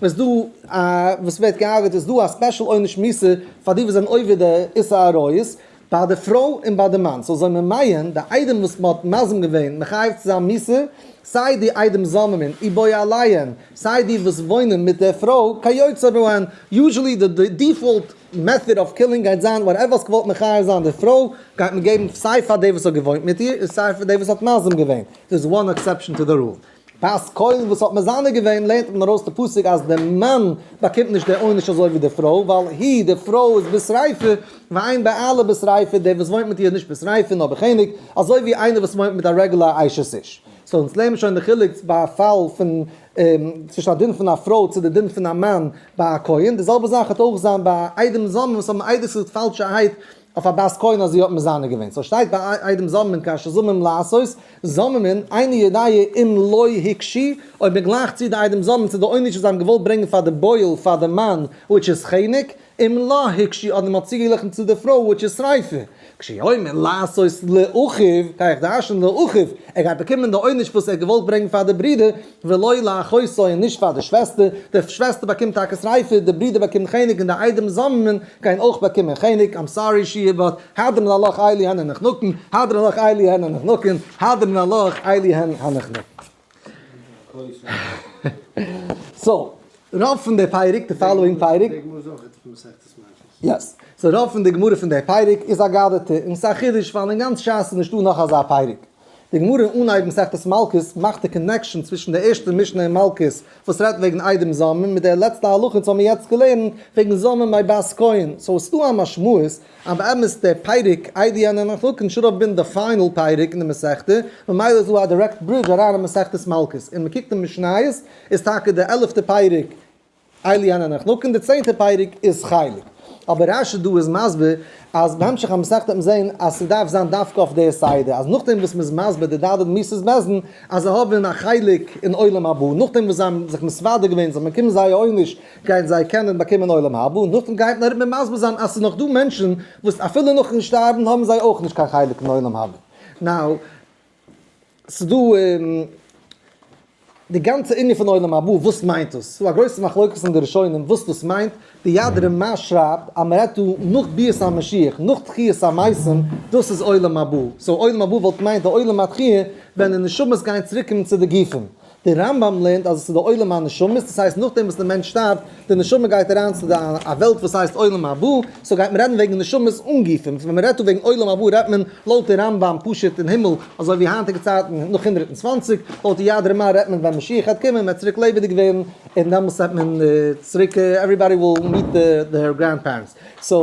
איז דא א וואס ווערט געהארגעט איז דא א special עונש מיתה פאר די וואס זענען עובר די איסור עריות, ביי די פרוי און ביי די מאן, so זוממיהן, די עדים וואס מ'האט מזים געווען מחייב צו זיין מיתה, סיי די עדים זוממין ובועליהן, סיי די וואס וואוינען מיט די פרוי, כיוצא בהן, usually די default method of killing גייט זיין whatever האסט געוואלט מחייב זיין די פרוי גייט מען געבן סיי פאר די וואס האט געוואוינט מיט איר און סיי פאר די וואס האט מזים געווען, there is one exception to the rule. בת כהן וואס האט מזנה געווען לערנט מען ארויס די פסוק אז די מאן באקומט נישט די עונש אזוי ווי די פרוי ווייל היא די פרוי איז בשריפה ואין בעלה בשריפה דער וואס וואוינט מיט איר איז נישט בשריפה נאר בחנק אזוי ווי איינער וואס וואוינט מיט א רעגולער אשת איש. so אונז לערנען שוין די חילוק ביי א פאל פון צווישן א דין פון א פרוי צו די דין פון א מאן ביי א כהן, די זעלבע זאך וועט אויך זיין ביי עדים זוממים וואס האבן עדות געזאגט פאלשערהייט אויף א בת כהן אז זי האט מזנה געווען, so שטייט ביי עדים זוממין כאשר זמם לעשות זוממין, איני יודע אם לו הקשו, אויב מען גלייכט צו די עדים זוממין צו די עונש וואס זיי האבן געוואלט ברענגען פאר די בועל פאר די מאן which איז חנק, אם לה הקשו אדער מען האט צוגעגליכן צו די פרוי which איז שריפה. כשהוא אומר לעשות לאחיו, גיי איך דרש'ן לאחיו, ער גייט באקומען די עונש וואס ער האט געוואלט ברענגען פאר די ברודער, ולא לאחותו און נישט פאר די שוועסטער, די שוועסטער באקומט טאקע שריפה, די ברודער באקומט חנק און די עדים זוממין גייען אויך באקומען חנק, I'm sorry שיע but הדרן עלך אלו הן הנחנקין, הדרן עלך אלו הן הנחנקין, הדרן עלך אלו הן הנחנקין. so, רוב פון די פרק, די following פרק. Yes. So רוב פון די גמרא פון די פרק איז אגדתא, און ס'איז א חידוש ווייל אין גאנץ שס איז נישטא נאך אזא פרק. די גמרא אין אנהייב מסכת מלקות מאכט די connection צווישן די ערשטע משנה אין מלקות וואס רעדט וועגן עדים זוממין מיט די לעצטע הלכה וואס האבן מיר יעצט געלערנט וועגן זוממי בת כהן. So איז דא א משמעות אז באמת די פרק אלו הן הנחנקין should have been די final פרק אין די מסכתא, ממילא איז דא א direct bridge אריין אין מסכת מלקות. און מ'קוקט אין משניות איז טאקע די עלעפטע פרק אלו הן הנחנקין, די צענטע פרק איז חלק. אבער רשי דא איז מסביר אז בהמשך המסכת וועט מען זען אז ס'דארף זיין דווקא אויף די סדר, אז נאכדעם וואס מ'איז מסביר די ד' מיתות בית דין אז זיי האבן א חלק אין עולם הבא, נאכדעם וואס זיי האבן זיך מתוודה געווען, זיי האבן באקומען זייער עונש, גייען זיי קענען באקומען עולם הבא, נאכדעם גייט מען ארום און מסביר זיין אז ס'איז נאך דא מענטשן וואס אפילו נאכן שטארבן האבן זיי אויך נישט קיין חלק אין עולם הבא. Now, ס'איז דא די גאנצע ענין פון עולם הבא, וואס מיינט דאס? ס'איז דא א גרויסע מחלוקת אין די ראשונים וואס דאס מיינט, די יד רמה שרייבט אז מ'רעדט דא נאך ביאת המשיח, נאך תחיית המתים, דאס איז עולם הבא, so עולם הבא וואלט געמיינט די עולם התחייה ווען די נשמות גייען צוריק קומען צו די גופים. דער רמב ם לערנט אז עס איז די עולם הנשמות, דאס הייסט נאכדעם וואס דער מענטש שטארבט, די נשמה גייט אריין צו די א וועלט וואס הייסט עולם הבא, so גייט מען רעדן וועגן נשמות אן גופים, ווען מען רעדט דא וועגן עולם הבא רעדט מען לויט די רמב ם פשוט אין הימל אזוי ווי היינטיגע צייטן נאך 120, לויט די יד רמה רעדט מען ווען משיח וועט קומען, מען וועט צוריק לעבעדיג ווערן און דעמאלטס וועט מען צוריק everybody will meet their grandparents. So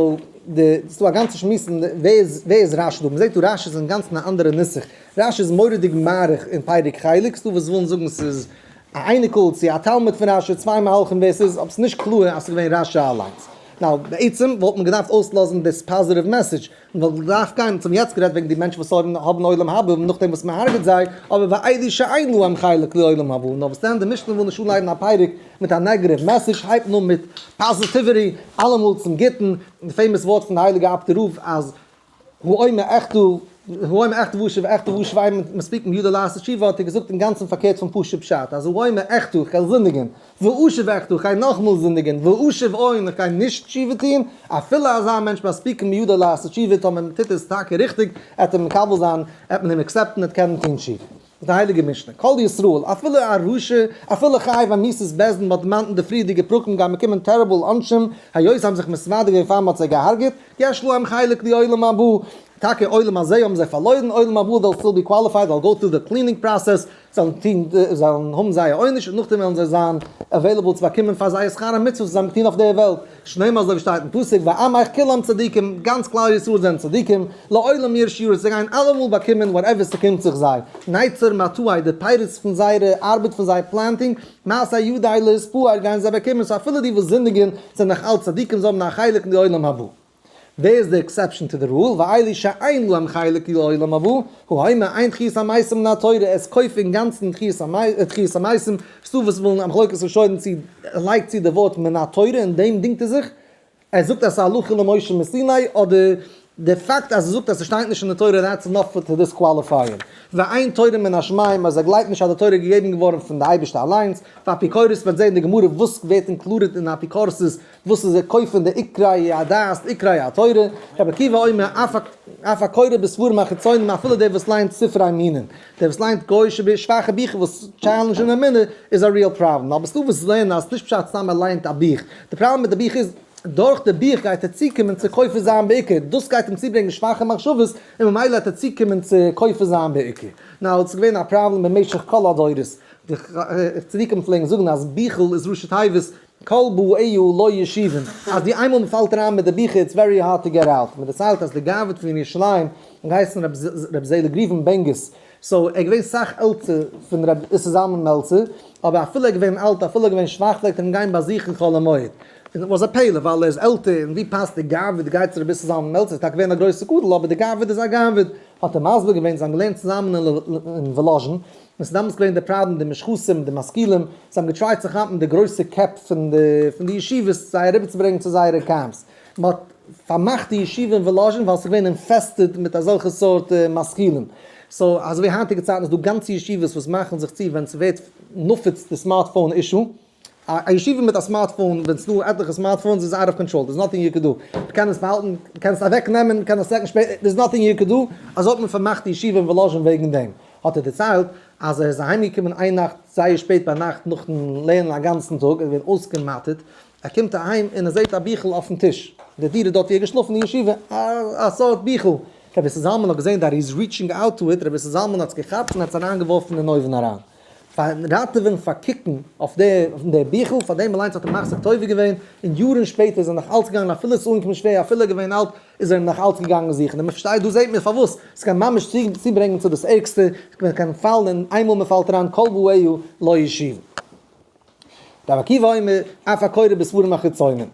די ס'דא א גאנצע שמועס אין ווער איז רש י דא, מען זעט דא רש י איז אינגאנצן א אנדערע נוסח, רש י איז מורא'דיג מאריך אין פרק חלק, ס'דא וואס ווילן זאגן ס'איז א אייניקל צו א תלמיד פון רש י, צוויי מהלכים ווער ס'איז, אבער ס'איז נישט קלאר אז ס'איז געווען רש י אליינס. Now, בעצם וואלט מען געדארפט אויסלאזן דאס positive message, מען וואלט געדארפט גיין, אונז האבן יעצט גערעדט וועגן די מענטשן וואס האבן עולם הבא נאכדעם וואס מען הרג'עט זיי, אבער ואלו שאין להם חלק לעולם הבא, נאר וואס דען, די משנה וויל נישט אנהייבן א פרק מיט א negative message, הייבט מען אן מיט positivity, אלעמאל צום גוטן, די famous ווארט פון די הייליגע אפטער רב אז הוא אומר אחטא, הוא אומר אחטא ואשוב אחטא ואשוב אין מספיקין בידו לעשות תשובה האט ער געזאגט אינגאנצן פארקערט פון פשוט פשט אז הוא אומר אחטא איך גיי זינדיגען ואשוב אחטא איך גיי נאכאמאל זינדיגען ואשוב און איך גיי נישט תשובה טוהן אפילו אזא מענטש מספיקין בידו לעשות תשובה טאמער מען טוט עס טאקע ריכטיג עט ער מקבל זיין עט מען אים accept ן עט קענען טוהן תשובה. די הייליגע משנה, כל ישראל, אפילו א רשע, אפילו חייב מיתת בית דין מ'האט דערמאנט אין די פריערדיגע פרקים גייען באקומען terrible עונשים, היות זיי האבן זיך מתוודה געווען פאר מ'האט זיי געהארגעט, יש להם חלק לעולם הבא, טאקע עולם הזה האבן זיי פארלוירן, עולם הבא they'll still be qualified, they'll go through the cleaning process, זיי וועלן טון, זיי וועלן האבן זייער עונש און נאכדעם וועלן זיי זיין available צו באקומען פאר זייער שכר המצוות וואס זיי האבן געטון אויף דער וועלט. שנאמר אזוי ווי שטייט אין פסוק ועמך כולם צדיקים, גאנץ כלל ישראל זענען צדיקים, לעולם יירשו זיי גייען אלעמאל באקומען whatever ס'קומט זיך זיי, נצר מטעי, די פירות פון זייערע ארבעט פון זייער planting, מעשה ידי להתפאר גייען זיי באקומען, so אפילו די וואס זינדיגען זענען נאך אלץ צדיקים זיי האבן א חלק אין די עולם הבא. ווער איז די exception to the rule? ואלו שאין להם חלק לעולם הבא, הוא אומר אין תחיית המתים מן התורה, עס כופר אינגאנצן תחיית המתים, ס'דא וואס ווילן א מחלוקת ראשונים צו ער לייגט צו די ווארט מן התורה אין דעם דינגט ער זיך, ער זאגט אז ס'איז הלכה למשה מסיני אדער די פאקט אז ער זאגט אז ס'שטייט נישט אין די תורה that's enough to disqualify him. ואין תורה מן השמים אז ער גלייבט נישט אז די תורה איז געגעבן געווארן פון די אייבערשטער אליינס, ואפיקורס וועט זען די גמרא וואס ווערט included אין אפיקורסות וואס איז ער כופר אין די עיקרי הדת, עיקרי התורה, רבי עקיבא אומר אף הקורא בספרים החיצונים אפילו דער וואס ליינט ספרי מינים, דער וואס ליינט גוי'אישע שוואכע ביכער וואס challenge ן אמונה איז א real problem, אבער ס'דא וואס לערנען אז ס'נישט פשט סתם ער ליינט א בוך, די פראבלעם מיט די בוך איז דורך די בוך גייט ער צוקומען צו כופר זיין בעיקר, דאס גייט אים צוברענגען שוואכע מחשבות און ממילא וועט ער צוקומען צו כופר זיין בעיקר. Now ס'איז געווען א פראבלעם במשך כל הדורות, די צדיקים פלעגן זאגן אז ביכל איז ראשי תיבות כל באיה לא ישובון, אז די איינמאל מען פאלט אריין מיט די ביכער it's very hard to get out, מען דערציילט אז די גאבד פון ירושלים האט געהייסן ר' זעליג ראובן בענגיס, so ער איז געווען סאך עלטער פון ר' איסר זלמן מעלצער, אבער אפילו ער איז געווען אלט אפילו ער איז געווען שוואך פלעגט ער אים גיין באזוכן חול המועד, און it was א פלא ווייל ער איז עלטער און ווי פאסט די גאבד גייט צו ר' איסר זלמן מעלצער, איז טאקע געווען א גרויסע גדול אבער די גאבד איז א גאבד, האט ער מסביר געווען זיי האבן געלערנט צוזאמען אין וואלאזשין, און ס'איז דאמאלס געווען די פראבלעם די משחיתים די משכילים, זיי האבן גע try ט צו כאפן די גרויסע קעפ פון די פון די ישיבות זיי אריבערצוברענגען צו זייערע camps, מען האט פארמאכט די ישיבה אין וואלאזשין ווייל ס'איז געווען infested מיט אזעלכע סארט משכילים, so אזוי ווי היינטיגע צייטן איז דא גאנצע ישיבות וואס מאכן זיך צו ווען ס'ווערט נפוץ די smartphone issue, א ישיבה מיט א smartphone ווען ס'דא עטליכע smartphones איז out of control, there's nothing you can do, מ'קען עס באהאלטן, מ'קען עס אוועק נעמען, מ'קען עס מעקן שפעטער, there's nothing you can do, אזוי האט מען פארמאכט די ישיבה אין וואלאזשין וועגן דעם. האט ער דערציילט אז ער איז אהיים געקומען איין נאכט זייער שפעט ביינאכט נאכן לערנען א גאנצן טאג, ער איז געווען אויסגעמאטערט, ער קומט אהיים און ער זעט א ביכל אויפן טיש, אין די דירה דארט ווי ער האט געשלאפן אין ישיבה, א סארט ביכל, רבי איסר זלמן האט געזען that he's reaching out to it, רבי איסר זלמן האט עס געכאפט און האט עס אריינגעווארפן אין אויוון אריין. פארן ראטעווען פאר קוקן אויף די ביכל, פאר דעם אליינס האט ער מחזיק טובה געווען, און יארן שפעטער איז ער נאך אלץ געגאנגען אפילו עס איז אנגעקומען שווער אפילו ער איז געווען אלט איז ער נאך אלץ געגאנגען זוכן, און מען פארשטייט דא זעט מען פארוואס עס קען ממש צוברענגען צו דאס ערגסטע, מען קען פאלן און איינמאל מען פאלט אריין כל באיה לא ישובון. רבי עקיבא אומר, אף הקורא בספרים החיצונים.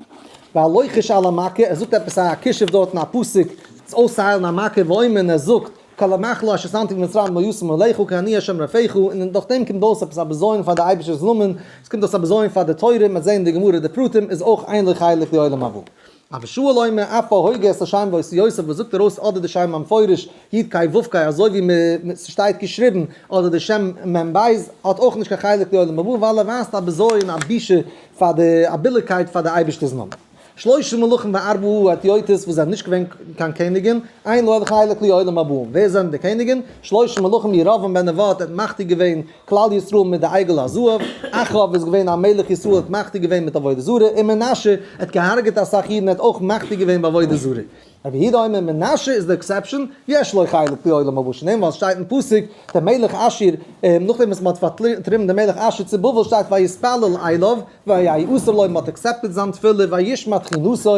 והלוחש על המכה, ער זאגט עפעס א כישוף דארטן א פסוק צו אויסהיילן א מכה, ואומר און ער זאגט, כל המחלה אשר שמתי במצרים לא ישם עליך כי אני ה' רופאך, און דורך דעם קומט אויס עפעס א בזיון פאר די אייבערשטער'ס נאמען, עס קומט אויס א בזיון פאר די תורה, מ'וועט זען אין די גמרא די פרטים, איז אויך אין לו חלק לעולם הבא. אבא שאול אומר אף ההוגה את השם ואותיותיו וואס זאגט ארויס אדער די שם המפורש י' קי ו' קי אזוי ווי מ ס'שטייט געשריבן אדער די שם מ ב' האט אויך נישט קיין חלק לעולם הבא ווייל ער ווייזט א בזיון א בושה פאר די א ביליגקייט פאר די אייבערשטער'ס נאמען. שלשה מלכים וארבעה הדיוטות וואס זענען נישט געווען קיין קעניגען, אין להם חלק לעולם הבא. ווער זענען די קעניגען? שלשה מלכים ירבעם בן נבט האט מחטיא געווען כלל ישראל מיט די עגל הזהב, אחאב איז געווען א מלך ישראל האט מחטיא געווען מיט עבודה זרה, און מנשה האט געהארגעט אסאך אידן האט אויך מחטיא געווען בעבודה זרה. רבי יהודה אומר מנשה איז די exception, יש לו חלק לעולם הבא, שנאמר ווייל עס שטייט אין פסוק דער מלך אשור, נאכדעם וואס מען האט פארטריבן דעם מלך אשור צו בבל שטייט ויתפלל אליו ויעתר לו מען האט accepted זיין תפילה וישמע תחינתו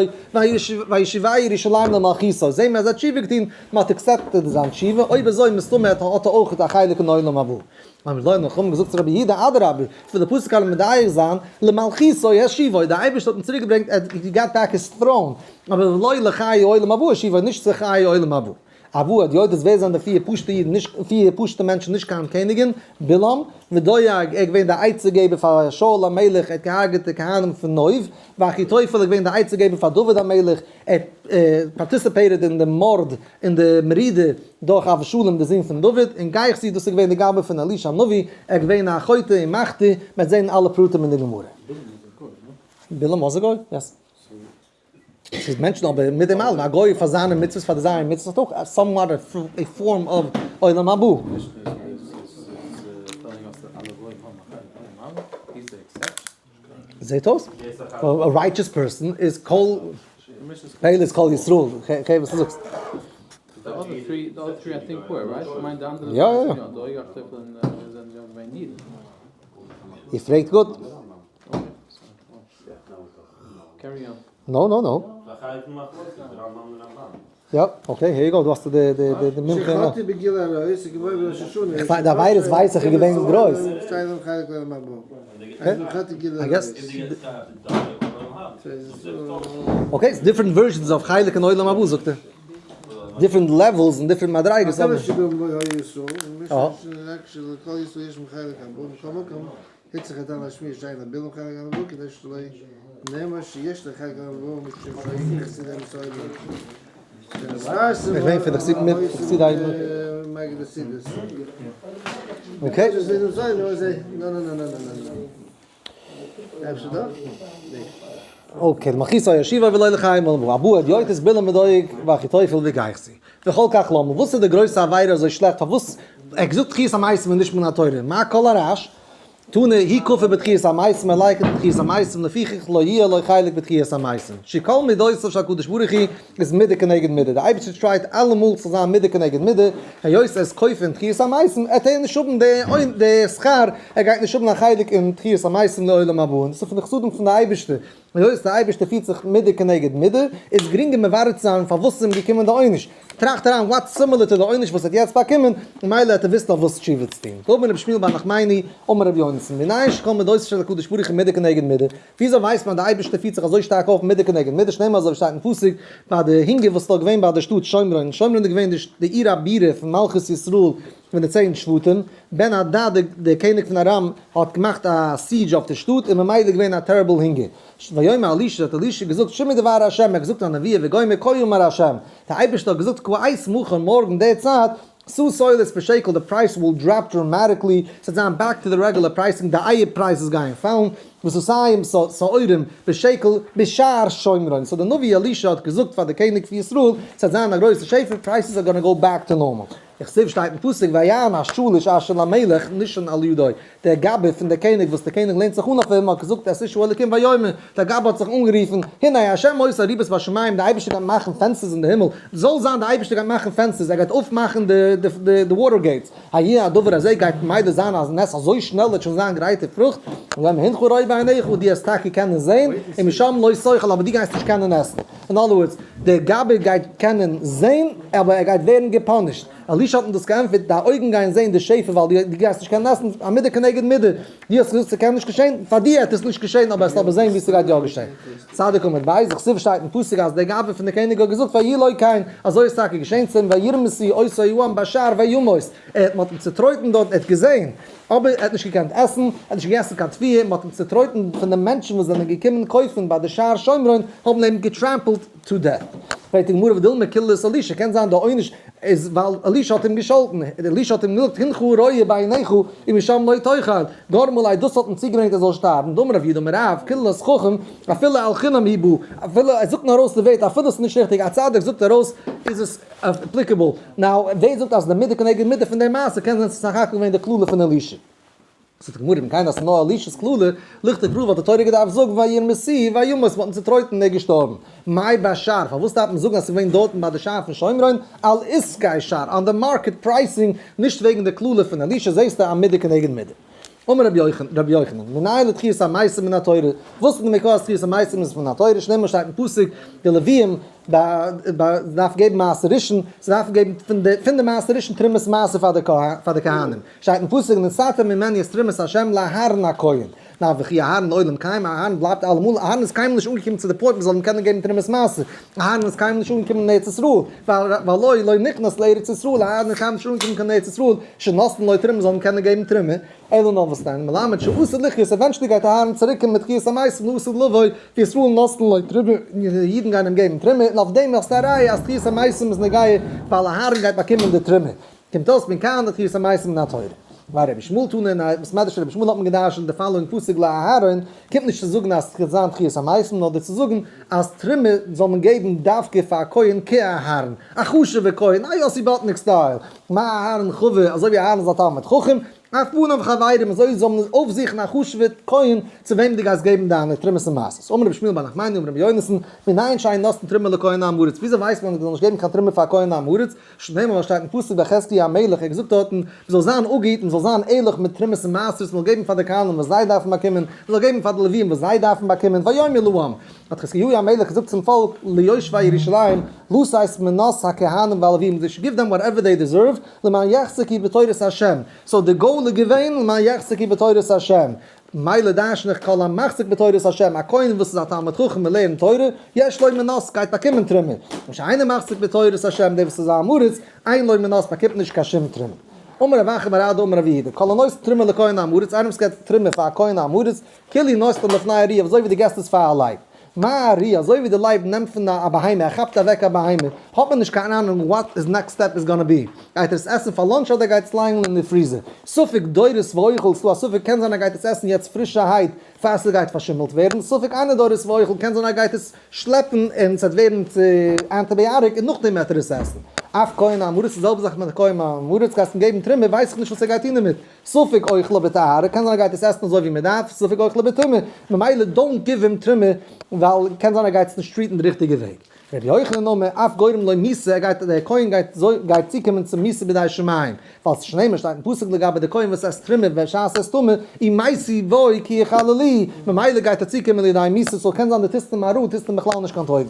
וישיבהו ירושלים למלכותו, זעהן מיר אז ער האט תשובה געטון, מען האט accepted זיין תשובה, אויב אזוי מסתמא האט ער אויך א חלק אין עולם הבא. האבן די חכמים געזאגט צו רבי יהודה אדרבה, פון די פסוק קען מען מדייק זיין, למלכותו השיבו, דער אייבערשטער האט אים צוריק געברענגט, ער האט got back his throne, אבער ולא לחיי עולם הבא השיבו, נישט צו חיי עולם הבא. ארבעה הדיוטות ווער זענען די פיר פשוטע אידן, נישט פיר פשוטע מענטשן נישט קיין קעניגן, בלעם, ודואג, ער איז געווען דער עצה געבער פאר שאול המלך, ער האט געהארגעט די כהנים פון נוב, ואחיתופל איז געווען דער עצה געבער פאר דוד המלך, ער האט participated אין די מארד אין די מרידה דורך אבשלום די זון פון דוד, און גיחזי דאס איז געווען די גבאי פון אלישע הנביא, ער איז געווען א חוטא און מחטיא, מען וועט זען אלע פרטים אין די גמרא. בלעם was a גוי? Yes. ס'איז מענטשן אבער מיט דעם אלעם, א גוי פאר זיינע מצוות פאר די זיינע מצוות האט אויך somewhat a form of עולם הבא. זעהט אויס א righteous person איז כל פעיל איז כל ישראל, כ'הער וואס דו זאגסט. יא יא יא. איר פרעגט גוט. No no no. יא, okay, here you go, דא האסטו די די די די מומחה. שחטא בגילוי עריות איז געווארן בראש השנה. איך ווייס, די עבירות ווייס איך איז געווען גרויס. Okay, ס'איז different versions of חלק אין עולם הבא זאגט ער. Different levels און different מדריגות אבער. היצך אדם להשמיע שיין לבילום חלק הבא כדי שלא נאמר שיש לך חלק הבא משום שהיו חסידי ישראל. איך מיין פון די חסידים מיט חסידי okay. Okay, למלכותו השיבו ולא לחיי עולם הבא. ארבעה הדיוטות בלעם ודואג ואחיתופל וגיחזי. וכל כך למה, וואס איז די גרויסע עבירה אזוי שלעכט? פארוואס ער האט געזאגט תחיית המתים און נישט מן התורה? מה כל הרעש? תנא הוא כופר בתחיית המתים ער לייקנט אין תחיית המתים לפיכך לא יהיה לו חלק בתחיית המתים. שכל מידותיו של הקדוש ברוך הוא איז מידה כנגד מידה. די אייבערשטער try ט אלעמאל צו זיין מידה כנגד מידה, היות ער איז כופר אין תחיית המתים עט ער נישט האבן די שכר, ער גייט נישט האבן א חלק אין תחיית המתים לעולם הבא, און דאס איז פון די חסדים פון די אייבערשטער, היות די אייבערשטער פירט זיך מידה כנגד מידה, איז גרינגער מברר צו זיין פארוואס איז אים געקומען די עונש. טראכט אריין what's similar to די עונש וואס ער האט יעצט באקומען, ממילא העט ער וויסן אויף וואס תשובה צו טון. דאמר רבי שמואל בר נחמני, אמר רבי יונתן, מנין שכל מדותיו של הקדוש ברוך הוא מידה כנגד מידה, וויאזוי ווייסט מען אז די אייבערשטער פירט זיך אזוי שטארק אויף מידה כנגד מידה, שנאמר אזוי ווי שטייט אין פסוק ביי די הונגער וואס איז דארט געווען ביי די שטאט שומרון, שומרון איז געווען די עיר הבירה פון מלכות ישראל פון די צען שבטים, בן הדד דער קעניג פון ארם האט געמאכט א siege אויף די שטאט און ממילא איז געווען א terrible הונגער. ויאמר אלישע האט אלישע געזאגט שמעו דבר ה', ער האט געזאגט א נבואה וגומר כה אמר ה', דער אייבערשטער האט געזאגט כעת מחר מארגן די צייט, סאה סולת בשקל די price will drop dramatically, ס'וועט זיין back to די regular pricing, די אייער prices גייען פאלן, וסאתים שעורים בשקל בשער שומרון, so די נביא אלישע האט געזאגט פאר די קעניג פון ישראל, ס'וועט זיין א גרויסע שפע, prices are gonna go back to normal. וכתיב שטייט אין פסוק ויען השליש אשר למלך נשען על ידו, דער גבאי פון דער קעניג וואס דער קעניג לענט זיך אן אויף אים האט געזאגט את איש האלקים ויאמר, דער גבאי האט זיך אנגערופן, הנה ה' עושה ארובות בשמים, דער אייבערשטער גייט מאכן פענסטערס אין די הימל, זאל זיין דער אייבערשטער גייט מאכן פענסטערס, ער גייט אויפמאכן די water gates, היה הדבר הזה גייט מילא זיין א נס אזוי שנעל וועט שוין זיין גרייטע פרוכט, ויאמר הנך רואה בעיניך, דו וועסט טאקע קענען זען, ומשם לא תאכל, אבער דו גייסט נישט קענען עסן. אין other words, דער גבאי גייט קענען זען, אבער ער גייט ווערן גע punish ט. אלישע האט אים דאס געענטפערט, דיין אויגן גייען זען די שפע ווייל דו גייסט נישט קענען עסן, א מידה כנגד מידה, דו האסט געזאגט ס'קען נישט געשען, פאר דיר העט עס נישט געשען, אבער וועסט אבער זען ווי ס'גייט יא געשען. צדיק עמוד בית, וכתיב שטייט אין פסוק אז דער גבאי פון דער קעניג האט געזאגט ויהי לו כן, אזוי איז טאקע געשען צו אים, וירמסו אותו העם בשער וימות, ער האט מ'האט אים צוטרויטן דארט, ער האט געזען, אבער ער האט נישט געקענט עסן, ער האט נישט געגעסן קיין תבואה, מ'האט אים צוטרויטן פון די מענטשן וואס זענען געקומען קויפן ביי די שער שומרון, האבן אים גע trampled to death. פרעגט די גמרא ודילמא קללת אלישע, קען זיין די עונש איז ווייל אלישע האט אים געשאלטן, אלישע האט אים געזאגט הנך רואה בעיניך ומשם לא תאכל, גרמה ליה דאס האט אים צוגעברענגט ער זאל שטארבן, דאמר רב יהודה אמר רב, קללת חכם אפילו על חינם היא באה, אפילו ער זאגט נאר ארויס די ווערטער אפילו עס איז נישט ריכטיג, א צדיק זאגט ארויס איז עס applicable, now ווער זאגט אז די מידה כנגד מידה פון די מעשה קען זיין ס'איז סך הכל געווען די קללה פון אלישע. זאגט די גמרא אם כן אז ס'איז נאר אלישע'ס קללה, לכתוב קרא וואלט די תורה געדארפט זאגן וירמסוהו וימת מ'האט אים צוטרויטן און ער איז געשטארבן. מאי בשער, פארוואס דארף מען זאגן אז ס'איז געווען דארטן ביי די שער פון שומרון, על עסקי שער, on the market pricing, נישט וועגן די קללה פון אלישע, זעסטו א מידה כנגד מידה. אמר רבי יוחנן, מנין לתחיית המתים מן התורה, וואס איז די מקור אז תחיית המתים איז פון התורה, שנאמר שטייט אין פסוק, די לוויים דארף געבן מעשר ראשון, זיי דארפן געבן פון די מעשר ראשון תרומת מעשר פאר די כהנים, שטייט אין פסוק ונתתם ממנו את תרומת ה' לאהרן הכהן, נא וכי אהרן לעולם קיים, אהרן בלייבט אלעמאל, אהרן איז קיינמאל נישט אנגעקומען צו די point מ'זאל אים קענען געבן תרומת מעשר, אהרן איז קיינמאל נישט אנגעקומען אין ארץ ישראל, ווייל והלא לא נכנס לארץ ישראל, אהרן איז קיינמאל נישט אנגעקומען קיין ארץ ישראל, שנתנו לו תרומה מ'זאל אים קענען געבן תרומה, אלא נאר וואס דען, מלמד שעתיד לחיות, eventually גייט אהרן צוריק קומען מיט תחיית המתים לעתיד לבוא, וישראל נותנין לו תרומה, און די אידן גייען אים געבן תרומה, און אויף דעם האסטו א ראיה אז תחיית המתים איז נוגע ווייל אהרן גייט באקומען די תרומה. קומט אויס מכאן לתחיית המתים מן התורה. ווייל רבי ישמעאל תנא אין בית מדרש רבי ישמעאל האט מען געדרשנט די following פסוק לאהרן, קומט נישט צו זאגן אז ס'גייט זיין תחיית המתים נאר דיר צו זאגן אז תרומה זאל מען געבן דווקא פאר א כהן כאהרן, א חשוב'ער כהן, א יאסי באטניק style, מה אהרן חבר, אזוי ווי אהרן איז א תלמיד חכם, אף בניו חברים, אזוי זאל מען אויפזוכן א חשוב'ער כהן צו וועם דו גייסט געבן דיינע תרומות און מעשרות. אמר רבי שמואל בר נחמני אמר רבי יונתן, מנין שאין נותנין תרומה לכהן עם הארץ, וויאזוי ווייסט מען אז מען זאל נישט געבן קיין תרומה פאר א כהן עם הארץ, שנאמר וואס שטייט אין פסוק ביי חזקיה המלך, ער האט געזאגט דארטן, מען זאל זיין אפגעהיטן, מען זאל זיין ערליך מיט תרומות און מעשרות, מען זאל געבן פאר די כהנים וואס זיי דארפן באקומען, מען זאל געבן פאר די לוויים וואס זיי דארפן באקומען, ויאמר לעם, האט חזקיהו המלך געזאגט צום פאלק, ליושבי ירושלים, לתת מנת הכהנים והלוויים, they should give them whatever they deserve, למען יחזקו בתורת השם, so די goal איז געווען למען יחזקו בתורת השם, מילא דרשן איך כל המחזיק בתורת השם, א כהן וואס איז א תלמיד חכם און לערנט תורה, יש לו מנות, גייט באקומען תרומה, און שאינו מחזיק בתורת השם, דער וואס איז א עם הארץ, אין לו מנות, באקומט נישט קיין שום תרומה. אמר רב אחא בר אדא אמר רב יהודה, כל הנותן תרומה לכהן עם הארץ, איינער וואס געבט תרומה פאר א כהן עם הארץ, כאילו נותנה לפני ארי, אזוי ווי דו געבסט עס פאר א לייב. מה ארי, אזוי ווי די לייב נעמט פון א בהמה, ער כאפט אוועק א בהמה, האט מען נישט קיין אהנונג what his next step is gonna be, גייט ער עס עסן פאר lunch אדער גייט עס לייגן אין די freezer, ספק דורס ואוכל, ס'דא א ספק קען זיין ער גייט עס עסן יעצט פרישערהייט פאר ס'גייט פארשימלט ווערן, ספק אינו דורס ואוכל, קען זיין ער גייט עס שלעפן און ס'וועט ווערן צו antibiotic און נאכדעם וועט ער עס עסן. אף כהן עם הארץ, די זעלבע זאך מיט א כהן עם הארץ, גייסט אים געבן תרומה ווייס איך נישט וואס ער גייט טון דערמיט, ספק אוכלה בטהרה, קען זיין ער גייט עס עסן אזוי ווי מען דארף, ספק אוכלה בטומאה, ממילא don't give him תרומה, ווייל קען זיין ער גייט עס נישט treat ן די ריכטיגע וועג. רבי יוחנן אמר, אף גורם לו מיתה, ער גייט, דער כהן גייט גייט צוקומען צו מיתה בידי שמים, ווייל שנאמר שטייט אין פסוק לגבי די כהן וואס עסט תרומה בשעת עס טמא, ומתו בו כי יחללוהו, ממילא גייט ער צוקומען לידי מיתה, so קען זיין דו טוסט אים א רעה, טוסט אים בכלל נישט קיין טובה.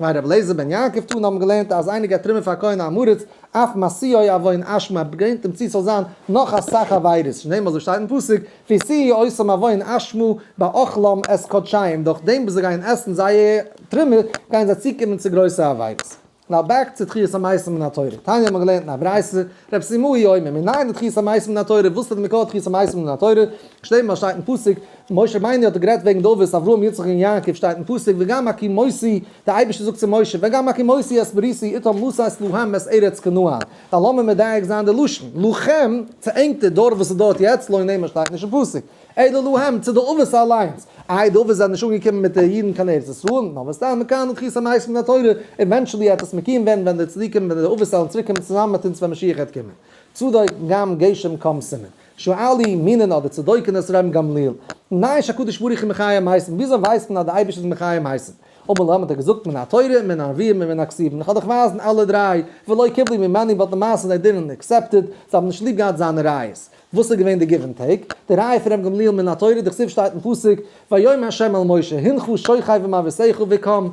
ווייל רבי אליעזר בן יעקב תנא האבן געלערנט אז איינער געבט תרומה פאר א כהן עם הארץ, אף משיאו עוון אשמה ברענגט אים צו ס'זאל זיין נאך אסאך עבירות, שנאמר אזוי שטייט אין פסוק, והשיאו אותם עוון אשמה באכלם את קדשיהם, דורך דעם וואס זיי גייען עסן זייער תרומה גייען זיי צוקומען צו גרויסע עבירות. now back צו תחיית המתים מן התורה. תניא האט מען געלערנט אין א ברייתא, רב סימאי אומר, מנין לתחיית המתים מן התורה, וואס איז די מקור תחיית המתים מן התורה? שנאמר שטייט אין פסוק, משה רבינו האט גערעדט וועגן די אבות אברהם יצחק און יעקב שטייט אין פסוק וגם הקימותי, דער אייבערשטער זאגט צו משה וגם הקימותי את בריתי אתם לתת להם את ארץ כנען, דאן לאמיר מדייק זיין די לשון, לכם, צו ענק די דור וואס איז דארט יעצט, לא נאמר שטייט נישט אין פסוק, אלא להם, צו די אבות אליינס, איי די אבות זענען נישט אנגעקומען מיט די אידן קיין ארץ ישראל, נאר וואס דען מכאן לתחיית המתים מן התורה, eventually העט עס מקוים ווערן ווען די צדיקים ווען די אבות וועלן צוריק קומען צוזאמען מיט אונז ווען משיח העט קומען. צדוק גם גשם קם סימן. שואלו מינן אדער צדוקין את רבן גמליאל, מנין שהקדוש ברוך הוא מחיה מתים, וויאזוי ווייסט מען אז די אייבערשטער איז מחיה מתים? אמר להם האט ער געזאגט מן התורה מן הנביאים ומן הכתובים, איך וועל דיך ווייזן אלע דריי, ולא קיבלו ממנו but למעשה they didn't accept it, זיי האבן נישט ליב געהאט זיינע ראיות. וואס איז געווען די give and take? די ראיה פון רבן גמליאל מן התורה, דכתיב שטייט אין פסוק, ויאמר ה' אל משה, הנך שוכב עם אבותיך וקם,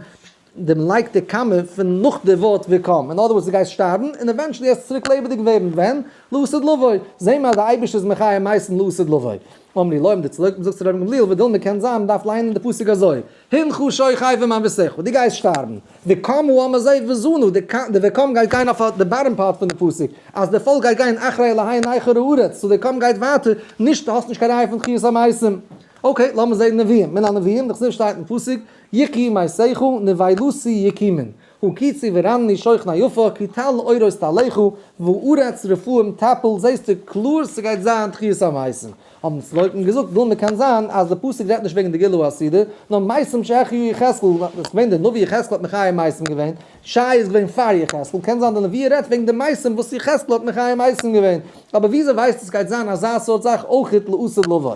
דעם לייגט די קאמע פון נאך די ווארט וקם, אין other words דו גייסט שטארבן און eventually וועסטו צוריק לעבעדיג ווערן, ווען? לעתיד לבוא, זעהן מיר אז די אייבערשטער איז מחיה מתים לעתיד לבוא. אמרו לו האבן די צדוקים געזאגט צו רבן גמליאל ודילמא קען זיין מען דארף ליינען די פסוק אזוי, הנך שוכב עם אבותיך, דו גייסט שטארבן, וקם העם הזה וזנו, די וקם גייט גיין אויף די bottom part פון די פסוק, אז די פאלק גייט גיין אחרי אלהי נכר הארץ, so די קם גייט ווייטער, נישט האסט נישט קיין ראיה פון תחיית המתים. okay, לאמיר זעהן נביאים, מן הנביאים, דכתיב שטייט אין פסוק, יחיו מתיך נבילתי יקימון. הקיצו ורננו שוכני עפר כי טל אורות טלך והארץ רפאים תפיל, זעסטו קלאר ס'גייט זיין תחיית המתים. האבן די צדוקים געזאגט, וויל מקיים זיין אז די פסוק רעדט נישט וועגן די גאולה העתידה, נאר מתים שהחיו יחזקאל, דאס איז געווען די נביא יחזקאל האט מחיה מתים געווען, ישעי' איז געווען פאר יחזקאל, קען זיין די נביא רעדט וועגן די מתים וואס יחזקאל האט מחיה מתים געווען, אבער וויאזוי ווייסטו ס'גייט זיין אזא סארט זאך אויכעט לעתיד לבוא?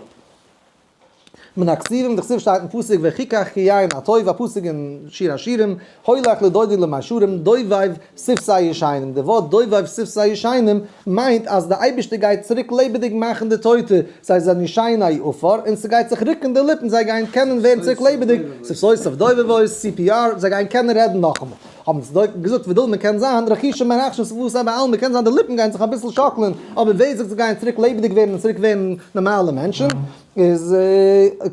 מן הכתובים, דכתיב שטייט אין פסוק וחכך כיין הטוב, א פסוק אין שיר השירים, הולך לדודי למישרים, דובב שפתי ישנים, די ווארט דובב שפתי ישנים מיינט אז די אייבערשטער גייט צוריק לעבעדיג מאכן די טויטע, זיי זענען ישני עפר, און ס'גייט זיך רוקן די ליפן, זיי גייען קענען ווערן צוריק לעבעדיג, שפתותיו דובבות, CPR, זיי גייען קענען רעדן נאכאמאל. האבן צדוקים געזאגט ודילמא קען זיין רחישא מרחשין שפתי בעלמא קען זיין די ליפן גייען זיך אביסל שאקלען אבער ווער זאגט זיי גייען צוריק לעבעדיג ווערן און צוריק ווערן נארמאלע מענטשן איז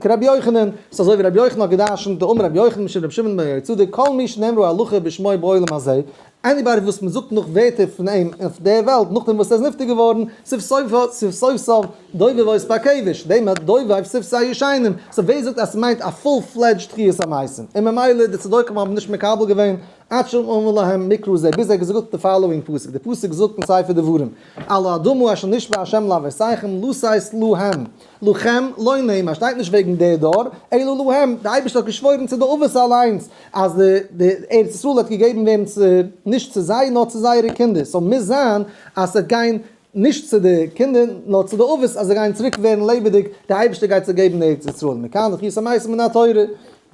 כרבי יוחנן ס'איז אזוי ווי רבי יוחנן האט געדרשנט דאמר רבי יוחנן משום רבי שמעון בן יהוצדק כל מי שנאמרה הלכה בשמו בעולם הזה anybody וואס מ'זאגט נאך ווערטער פון אים אויף דער וועלט נאכדעם וואס ער איז נפטר געווארן שפתותיו דובבות בקבר שנאמר דובב שפתי ישנים, so ווער זאגט אז ס'מיינט א full fledged תחיית המתים? און ממילא די צדוקים האבן נישט מקבל געווען עד שאמר להם מקרא זה ביז ער האט געזאגט די following פסוק, די פסוק זאגט אין ספר דברים על האדמה אשר נשבע ה' לאבותיכם לתת להם לכם לא נאמר שטייט נישט וועגן די דור אלא להם, די אייבערשטער האט געשוואוירן צו די אבות אליינס אז די ארץ ישראל וועט געגעבן ווערן צו נישט צו זיי נאר צו זייערע קינדער, so מוז זיין אז ס'וועט גיין נישט צו די קינדער, נאר צו די אבות, אז זיי גייען צוריק ווערן לעבעדיג, דער אייבערשטער גייט זיי געבן ארץ ישראל, מכאן לתחיית המתים מן התורה.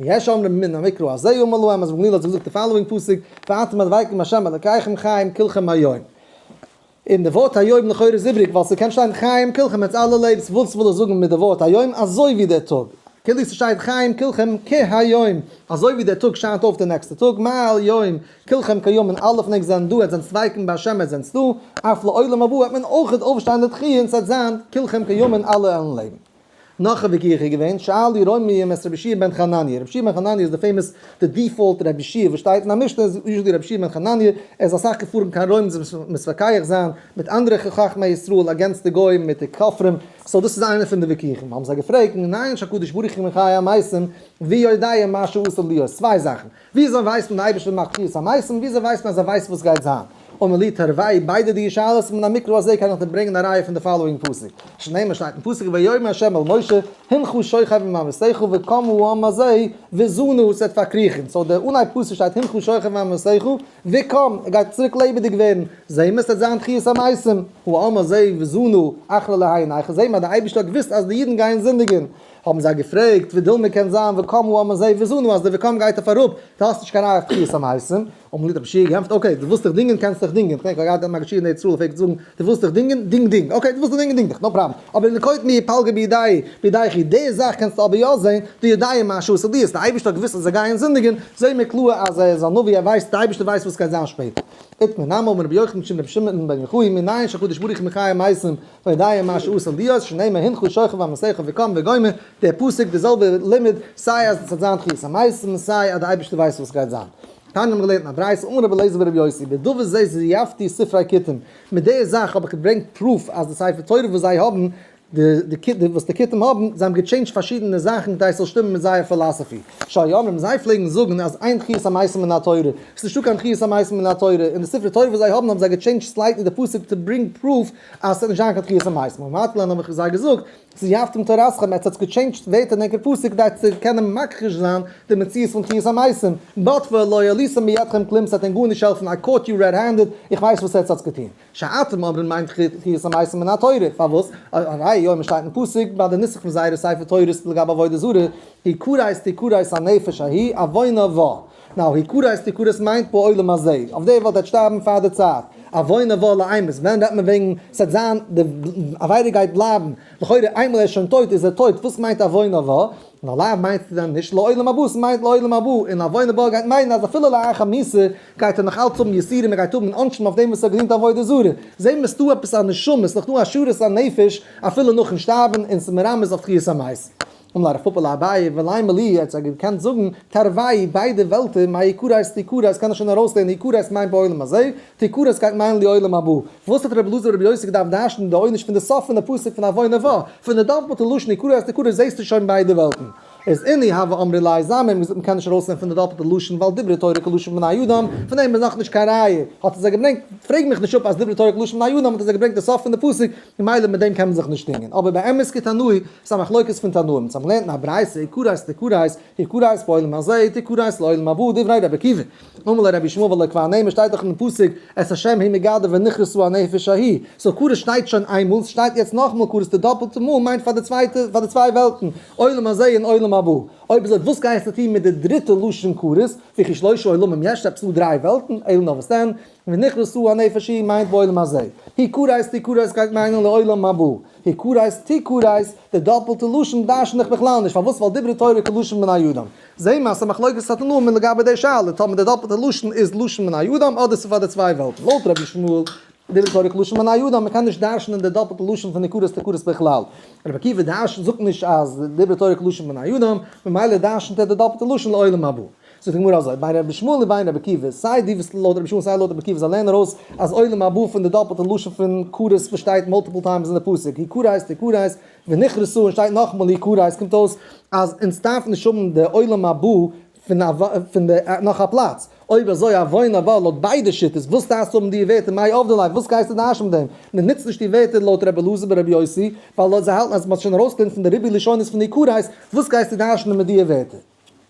ויש אומרים מן המקרא הזה אמר להם, אז ר' גמליאל האט געזאגט די following פסוק, ואתם הדבקים בהשם אלקיכם חיים כלכם היום. און די ווארט היום לכאורה איז איבריג, ווייל ס'קען שטיין חיים כלכם עטס אלע לעבטס, וואס וויל ער זאגן מיט די ווארט היום אזוי ווי דער טאג? כאילו ס'שטייט חיים כלכם כהיום, אזוי ווי דער טאג שיינט אויף די נעקסטע טאג, מה היום כלכם כהיום און אלע פון ענק זענען דא, עטס זענטס דבקים בהשם עטס זענטס דא, אף לעולם הבא וועט מען אויכעט אויפשטיין לתחי' און ס'וועט זיין כלכם כהיום און אלע וועלן לעבן. נאך א וויכוח איז געווען, שאלו רומיים את רבי יהושע בן חנניה, רבי יהושע בן חנניה איז די famous די default רבי יהושע וואס שטייט אין א משנה איז usually רבי יהושע בן חנניה, ער איז אסאך געפארן קיין רוים זיך מתווכח זיין מיט אנדערע חכמי ישראל against די גוים מיט די כופרים, so דאס איז איינע פון די וויכוחים, האבן זיי געפרעגט, מנין שהקדוש ברוך הוא מחיה המתים ויודע מה שעתיד להיות, צוויי זאכן, וויאזוי ווייסט מען די אייבערשטער מאכט תחיית המתים? וויאזוי ווייסט מען אז ער ווייסט וואס גייט זיין? אמר להו תרוייהו ביידע די שאלות מן המקרא הזה קען איך דיר ברענגען א ראיה פון די following פסוק, שנאמר שטייט אין פסוק ויאמר ה' אל משה הנך שוכב עם אבותיך וקם העם הזה וזנו ס'וועט פארקריכן, so די אנהייב פסוק שטייט הנך שוכב עם אבותיך וקם, ער גייט צוריק לעבעדיג ווערן, זעהן מיר ס'וועט זיין תחיית המתים, העם הזה וזנו אחרי אלהי נכר, זעהן מיר אז די אייבערשטער האט געוואוסט אז די אידן גייען זינדיגן, האבן זיי געפרעגט, ודילמא קען זיין וקם העם הזה וזנו אז די וקם גייט אויף אראפ, דו האסט נישט קיין ראיה אויף תחיית המתים, אמר להו רבי יהושע געענטפערט, okay, דו ווילסט דיך דינגען קענסט דיך דינגען, כ'דענק כ'האב געהאט א מגיד שיעור אין ארץ ישראל פלעגט זאגן, דו ווילסט דיך דינגען, דינג דינג, okay, דו ווילסט דיך דינגען דינג דיך, no problem, אבער נקוט מיהא פלגא בידייהו בידייכו, די זאך קענסטו אבער יא זען, דיודע מה שעתיד להיות, די אייבערשטער האט געוואוסט אז זיי גייען זינדיגען, זעה מיר קלאר אז ער איז א נביא ער ווייסט, די אייבערשטער ווייסט וואס גייט זיין שפעטער. איתמר נמי אמר רבי יוחנן משום רבי שמעון בן יוחאי מנין שהקדוש ברוך הוא מחיה מתים ויודע מה שעתיד להיות, שנאמר הנך שוכב עם אבותיך וקם וגומר, דער פסוק די זעלבע לימוד, סיי אז עס וועט זיין תחיית המתים, סיי אז די אייבערשטער ווייסט וואס גייט זיין. תניא האבן געלערנט אין א ברייתא, אמר רבי אליעזר ברבי יוסי, בדבר זה זייפתי ספרי כותים, מיט די זאך האב איך געברענגט proof אז די ספר תורה וואס זיי האבן, די וואס די כותים האבן, זיי האבן געטשעינדזשט פארשידענע זאכן כדי עס זאל שטימען מיט זייער philosophy. שהיו אומרים, זיי פלעגן זאגן אז אין תחיית המתים מן התורה, ס'איז נישטא קיין תחיית המתים מן התורה, און די ספרי תורה וואס זיי האבן האבן זיי געטשעינדזשט slightly די פסוק to bring proof אז ס'וועט נישט זיין קיין תחיית המתים. אמרתי להם האב איך זיי געזאגט, זייפתם תורתכם, עטס האטס געטשעינדזשט ווערטער אין ענקער פסוק כדי צו קענען מכחיש זיין די מציאות פון תחיית המתים, but ולא עליתם בידכם כלום ס'וועט ענק גארנישט העלפן, I caught you red handed, איך ווייס וואס עטס האטס געטון. שאתם אומרים מיינט תחיית המתים מן התורה, פארוואס? הרי יאמר שטייט אין פסוק ביי די נוסח פון זייערע ספר תורות לגבי עבודה זרה, הכרת תכרת הנפש ההיא עוונה בה. Now, הכרת תכרת מיינט בעולם הזה, אויף די וועלט וועט שטארבן פאר די צייט, עוונה בה לאימת, ווען רעדט מען וועגן ס'וועט זיין די עבירה גייט בלייבן, לכאורה איינמאל ער איז שוין טויט איז ער טויט, וואס מיינט עוונה בה? נאר לאו מיינט דען נישט לעולם הבא, ס'מיינט לעולם הבא, און עוונה בה גייט מיינען אז אפילו לאחר מיתה גייט ער נאך אלץ האבן יסורים, ער גייט האבן עונשים אויף דעם וואס ער האט געדינט עבודה זרה. זעהן מיר ס'דא עפעס א נשמה, ס'נאך דא השארת הנפש אפילו נאכן שטארבן, און ס'איז מרמז אויף תחיית המתים. אמר ליה רב פפא לאביי ולימא להו, ער האט זיי געקענט זאגן, תרוייהו, ביידע וועלטער, מאי הכרת תכרת, קען איך שוין ארויסלערנען הכרת מיינט בעולם הזה, תכרת גייט מיינען לעולם הבא. וואס האט רבי אלעזר ברבי יוסי געדארפט דרש'נען די עונש פון די סוף פון די פסוק פון עוונה בה? פון די דאפלטע לשון הכרת תכרת זעסטו שוין ביידע וועלטן. איז אינהו הוו אמרי ליה, זיי האבן אים געזאגט מ'קען נישט ארויסנעמען פון די דאפלטע לשון ווייל דברה תורה כלשון בני אדם, פון דעם איז נאכנישט קיין ראיה, האט ער זיי געברענגט, פרעג מיך נישט אפ אז דברה תורה כלשון בני אדם האט ער זיי געברענגט די סוף פון די פסוק, ממילא מיט דעם קען מען זיך נישט דינגען, אבער באמת כתנאי, ס'איז א מחלוקת פון תנאים, אונז האבן געלערנט אין א ברייתא, הכרת תכרת, הכרת בעולם הזה, תכרת לעולם הבא, דברי רבי עקיבא. אמר ליה רבי ישמעאל והלא כבר נאמר שטייט דאך אין פסוק את השם הוא מגדל ונכרתה הנפש ההיא, so כרת שטייט שוין איינמאל, ס'שטייט יעצט נאכאמאל כרת די דאפלטע מאל מיינט פאר די צווייטע פאר די צוויי וועלטן, עולם הזה און עולם הבא. אויב אזוי וואס גייסטו טון מיט די דריטע לשון כרת, וכי שלושה עולמים יש, עפעס דא דריי וועלטן, אלא נאר וואס דען, ונכרתה הנפש ההיא מיינט בעולם הזה, הכרת תכרת גייט מיינען לעולם הבא, הכרת תכרת, די דאפלטע לשון דרשן איך בכלל נישט, פארוואס ווייל דברה תורה כלשון בני אדם. זעהן מיר אז ס'איז א מחלוקת התנאים לגבי די שאלה טאמער די דאפלטע לשון איז לשון בני אדם אדער ס'איז פאר די צוויי וועלטן. לויט רבי ישמעאל דברה תורה כלשון בני אדם, מ'קען נישט דרש'נען די דאפלטע לשון פון הכרת תכרת בכלל. רבי עקיבא דרש'נט זאגט נישט אז דברה תורה כלשון בני אדם, ממילא דרש'נט ער די דאפלטע לשון לעולם הבא. זאגט די גמרא אזוי, בין רבי ישמעאל ובין רבי עקיבא, סיי די וואס לויט רבי ישמעאל סיי לויט רבי עקיבא זיי לערנען ארויס אז עולם הבא פון די דאפלטע לשון פון כרת וואס שטייט multiple times אין די פסוק, הכרת תכרת, ונכרתה און שטייט נאכאמאל הכרת, קומט אויס אז אונז דארף נישט האבן די עולם הבא פון א פון די נאך א פלאץ, אויב אזוי עוון הבא לויט ביידע שיטות, וואס דארפסטו האבן די ווערטער מאי עבדי ליה, וואס גייסטו דרש'ן מיט דעם? מען נוצט נישט די ווערטער לויט רבי אלעזר ברבי יוסי, ווייל לויט זיי האלטן אז מען האט שוין ארויסגעלערנט פון די ריבוי לשונות פון הכרת, וואס גייסטו דרש'נען מיט די ווערטער?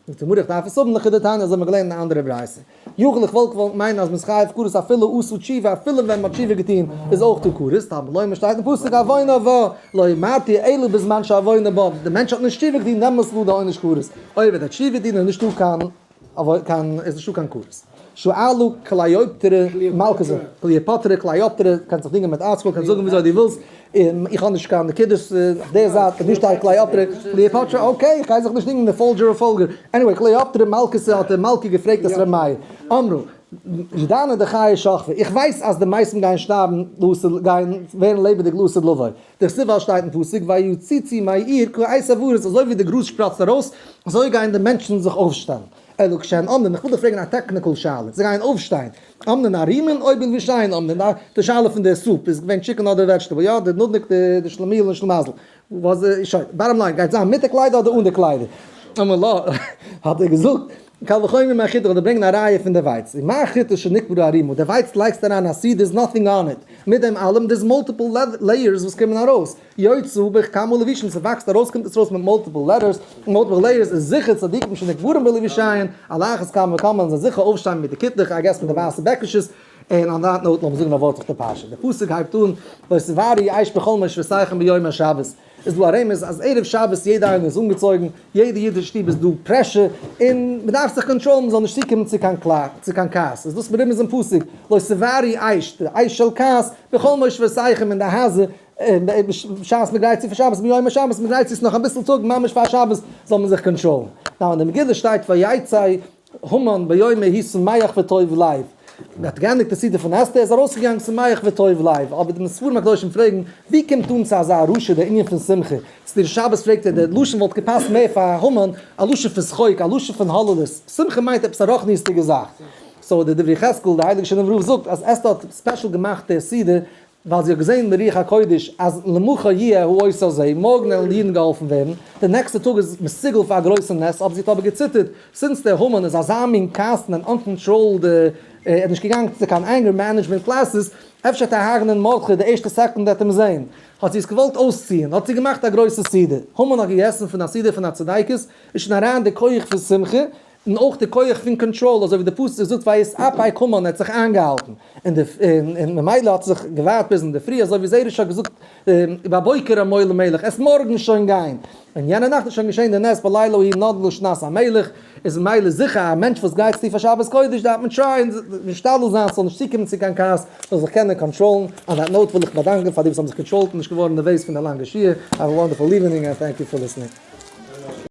זאגט די גמרא איך דארף עס האבן לכדתניא אזוי האט מען געלערנט אין א אנדערע ברייתא, יכול איך וואלט געוואלט מיינען אז מ'איז חייב כרת אפילו עשו תשובה אפילו ווען מ'האט תשובה געטון איז אויך דא כרת, תלמוד לומר שטייט אין פסוק עוונה בא לא אמרתי אלא בזמן שעוונה בא, די מענטש האט נישט תשובה געטון דעמאלס איז דא די עונש כרת, אויב ער האט תשובה געטון איז נישטא קיין קיין איז נישטא קיין כרת. שאלו קליופטרא מלכתא, קליופטרא קליופטרא, קענסט זיך דינגען מיט ארטסקרול, קענסט זאגן וויאזוי דו ווילסט, און איך האב נישט קיין נקודות אויף די זייט, און דא שטייט קליופטרא, קליופטרא, okay, איך גיי זיך נישט דינגען די פאלדזשער און פאלגער, anyway, קליופטרא מלכתא האט די מלכה געפרעגט את ר' מאיר, אמרה, ידענא דחיי שכבי, איך ווייס אז די מתים גייען שטארבן לעתיד, גייען ווערן לעבעדיג לעתיד לבוא, דכתיב ווייל שטייט אין פסוק ויצוצו מהעיר כעשב הארץ אזוי ווי די גראז שפראצט ארויס, אזוי גייען די מענטשן זיך אויפשטעלן. אלא כשהן עומדין, איך וויל דיך פרעגן א technical שאלה, זיי גייען אויפשטיין, עומדין ערומים או בלבושיהן עומדין, די שאלה פון די soup איז געווען chicken אדער vegetable, יא, די נודניק, די שלומיאל און שלמזל, וואס די, שוין, bottom line, גייט זיין מיט די קליידער אדער אן די קליידער? אמר לה, האט ער געזאגט, קל וחומר מהחיטה, כ'וועל דיר ברענגען א ראיה פון די ווייץ, מה חיטה שנקברה ערומה, די ווייץ לייגסט אריין א seed, there's nothing on it, מיט דעם אלעם, there's multiple layers וואס קומען ארויס, יוצאה בכמה לבושים, ס'וואקסט ארויס קומט עס ארויס מיט multiple letters, multiple layers, איז זיכער צדיקים שנקברים בלבושיהן, על אחת כמה וכמה וועלן זיי זיכער אויפשטיין מיט די קיטלעך, I guess מיט די ווייסע בעקישעס, און on that note לאמיר זאגן א ווארט אויף די פרשה, די פסוק הייבט אן לא תבערו אש בכל מושבותיכם ביום השבת, איז דא א רמז אז ערב שבת יעדע איינער איז אנגעצויגן, יעדע אידישע שטוב איז דא pressure, און מען דארף זיך קאנטראלן מען זאל נישט צוקומען צו קיין קלאג, צו קיין כעס, איז דאס מרומז אין פסוק לא תבערו אש, די אש של כעס, בכל מושבותיכם אין די הייזער, בשעת מען גרייט צו פאר שבת, ביום השבת מען גרייט צו עס נאך אביסל טאג ממש פאר שבת זאל מען זיך קאנטראלן. now אין די מגילה שטייט ויצא המן ביום ההוא שמח וטוב לב. מען האט געענדיגט די סעודה פון אסתר, ער איז ארויסגעגאנגען שמח וטוב לב, אבער די ספרים הקדושים פרעגן, ווי קומט אן צו אזא רשע דער ענין פון שמחה? צו דער שבת פרעגט ער, דער לשון וואלט געפאסט מער פאר המן, א לשון פון שחוק, א לשון פון הוללות, שמחה מיינט עפעס א רוחניות'דיגע זאך. so דער דברי יחזקאל, דער הייליגער שינאווער רב זאגט אז אסתר האט special געמאכט דער סעודה ווייל זי האט געזען ברוח הקודש אז למחר יהיה האות הזה, מארגן וועלן די אידן געהאלפן ווערן, די נעקסטע טאג איז מסוגל פאר א גרויסע נס, אבער זי האט אבער געציטערט, since דער המן איז אזא מין כעסן און uncontrolled, ער איז נישט געגאנגען צו קיין anger management classes, אפשר וועט ער הרג'נען מרדכי די ערשטע סעקונדע ער וועט אים זען, האט זי עס געוואלט אויסציען, האט זי געמאכט א גרויסע סעודה, המן האט געגעסן פון א סעודה פון א צדיקת, איז שוין אריין די כח פון שמחה, און אויך די כח פון קאנטראל, אזוי ווי די פסוק זאגט ויתאפק המן, ער האט זיך איינגעהאלטן, און די און ממילא האט זיך געווארט ביז אינדערפרי, אזוי ווי זרש האט געזאגט בבוקר אמור למלך, עס מארגן שוין גיין, און יענע נאכט איז שוין געשען די נס בלילה ההוא נדלה שנת המלך, איז ממילא זיכער א מענטש וואס גרייט זיך צו פאר שבת קודש דארף מען try ען משתדל זיין ס'זאל נישט צוקומען צו קיין כעס, זאל זיך קענען קאנטראלן, on that note וויל איך באדאנקען פאר די וואס האבן זיך קאנטראלט און נישט געווארן נערוועז פון די לאנגע שיעור, have a wonderful evening and thank you for listening.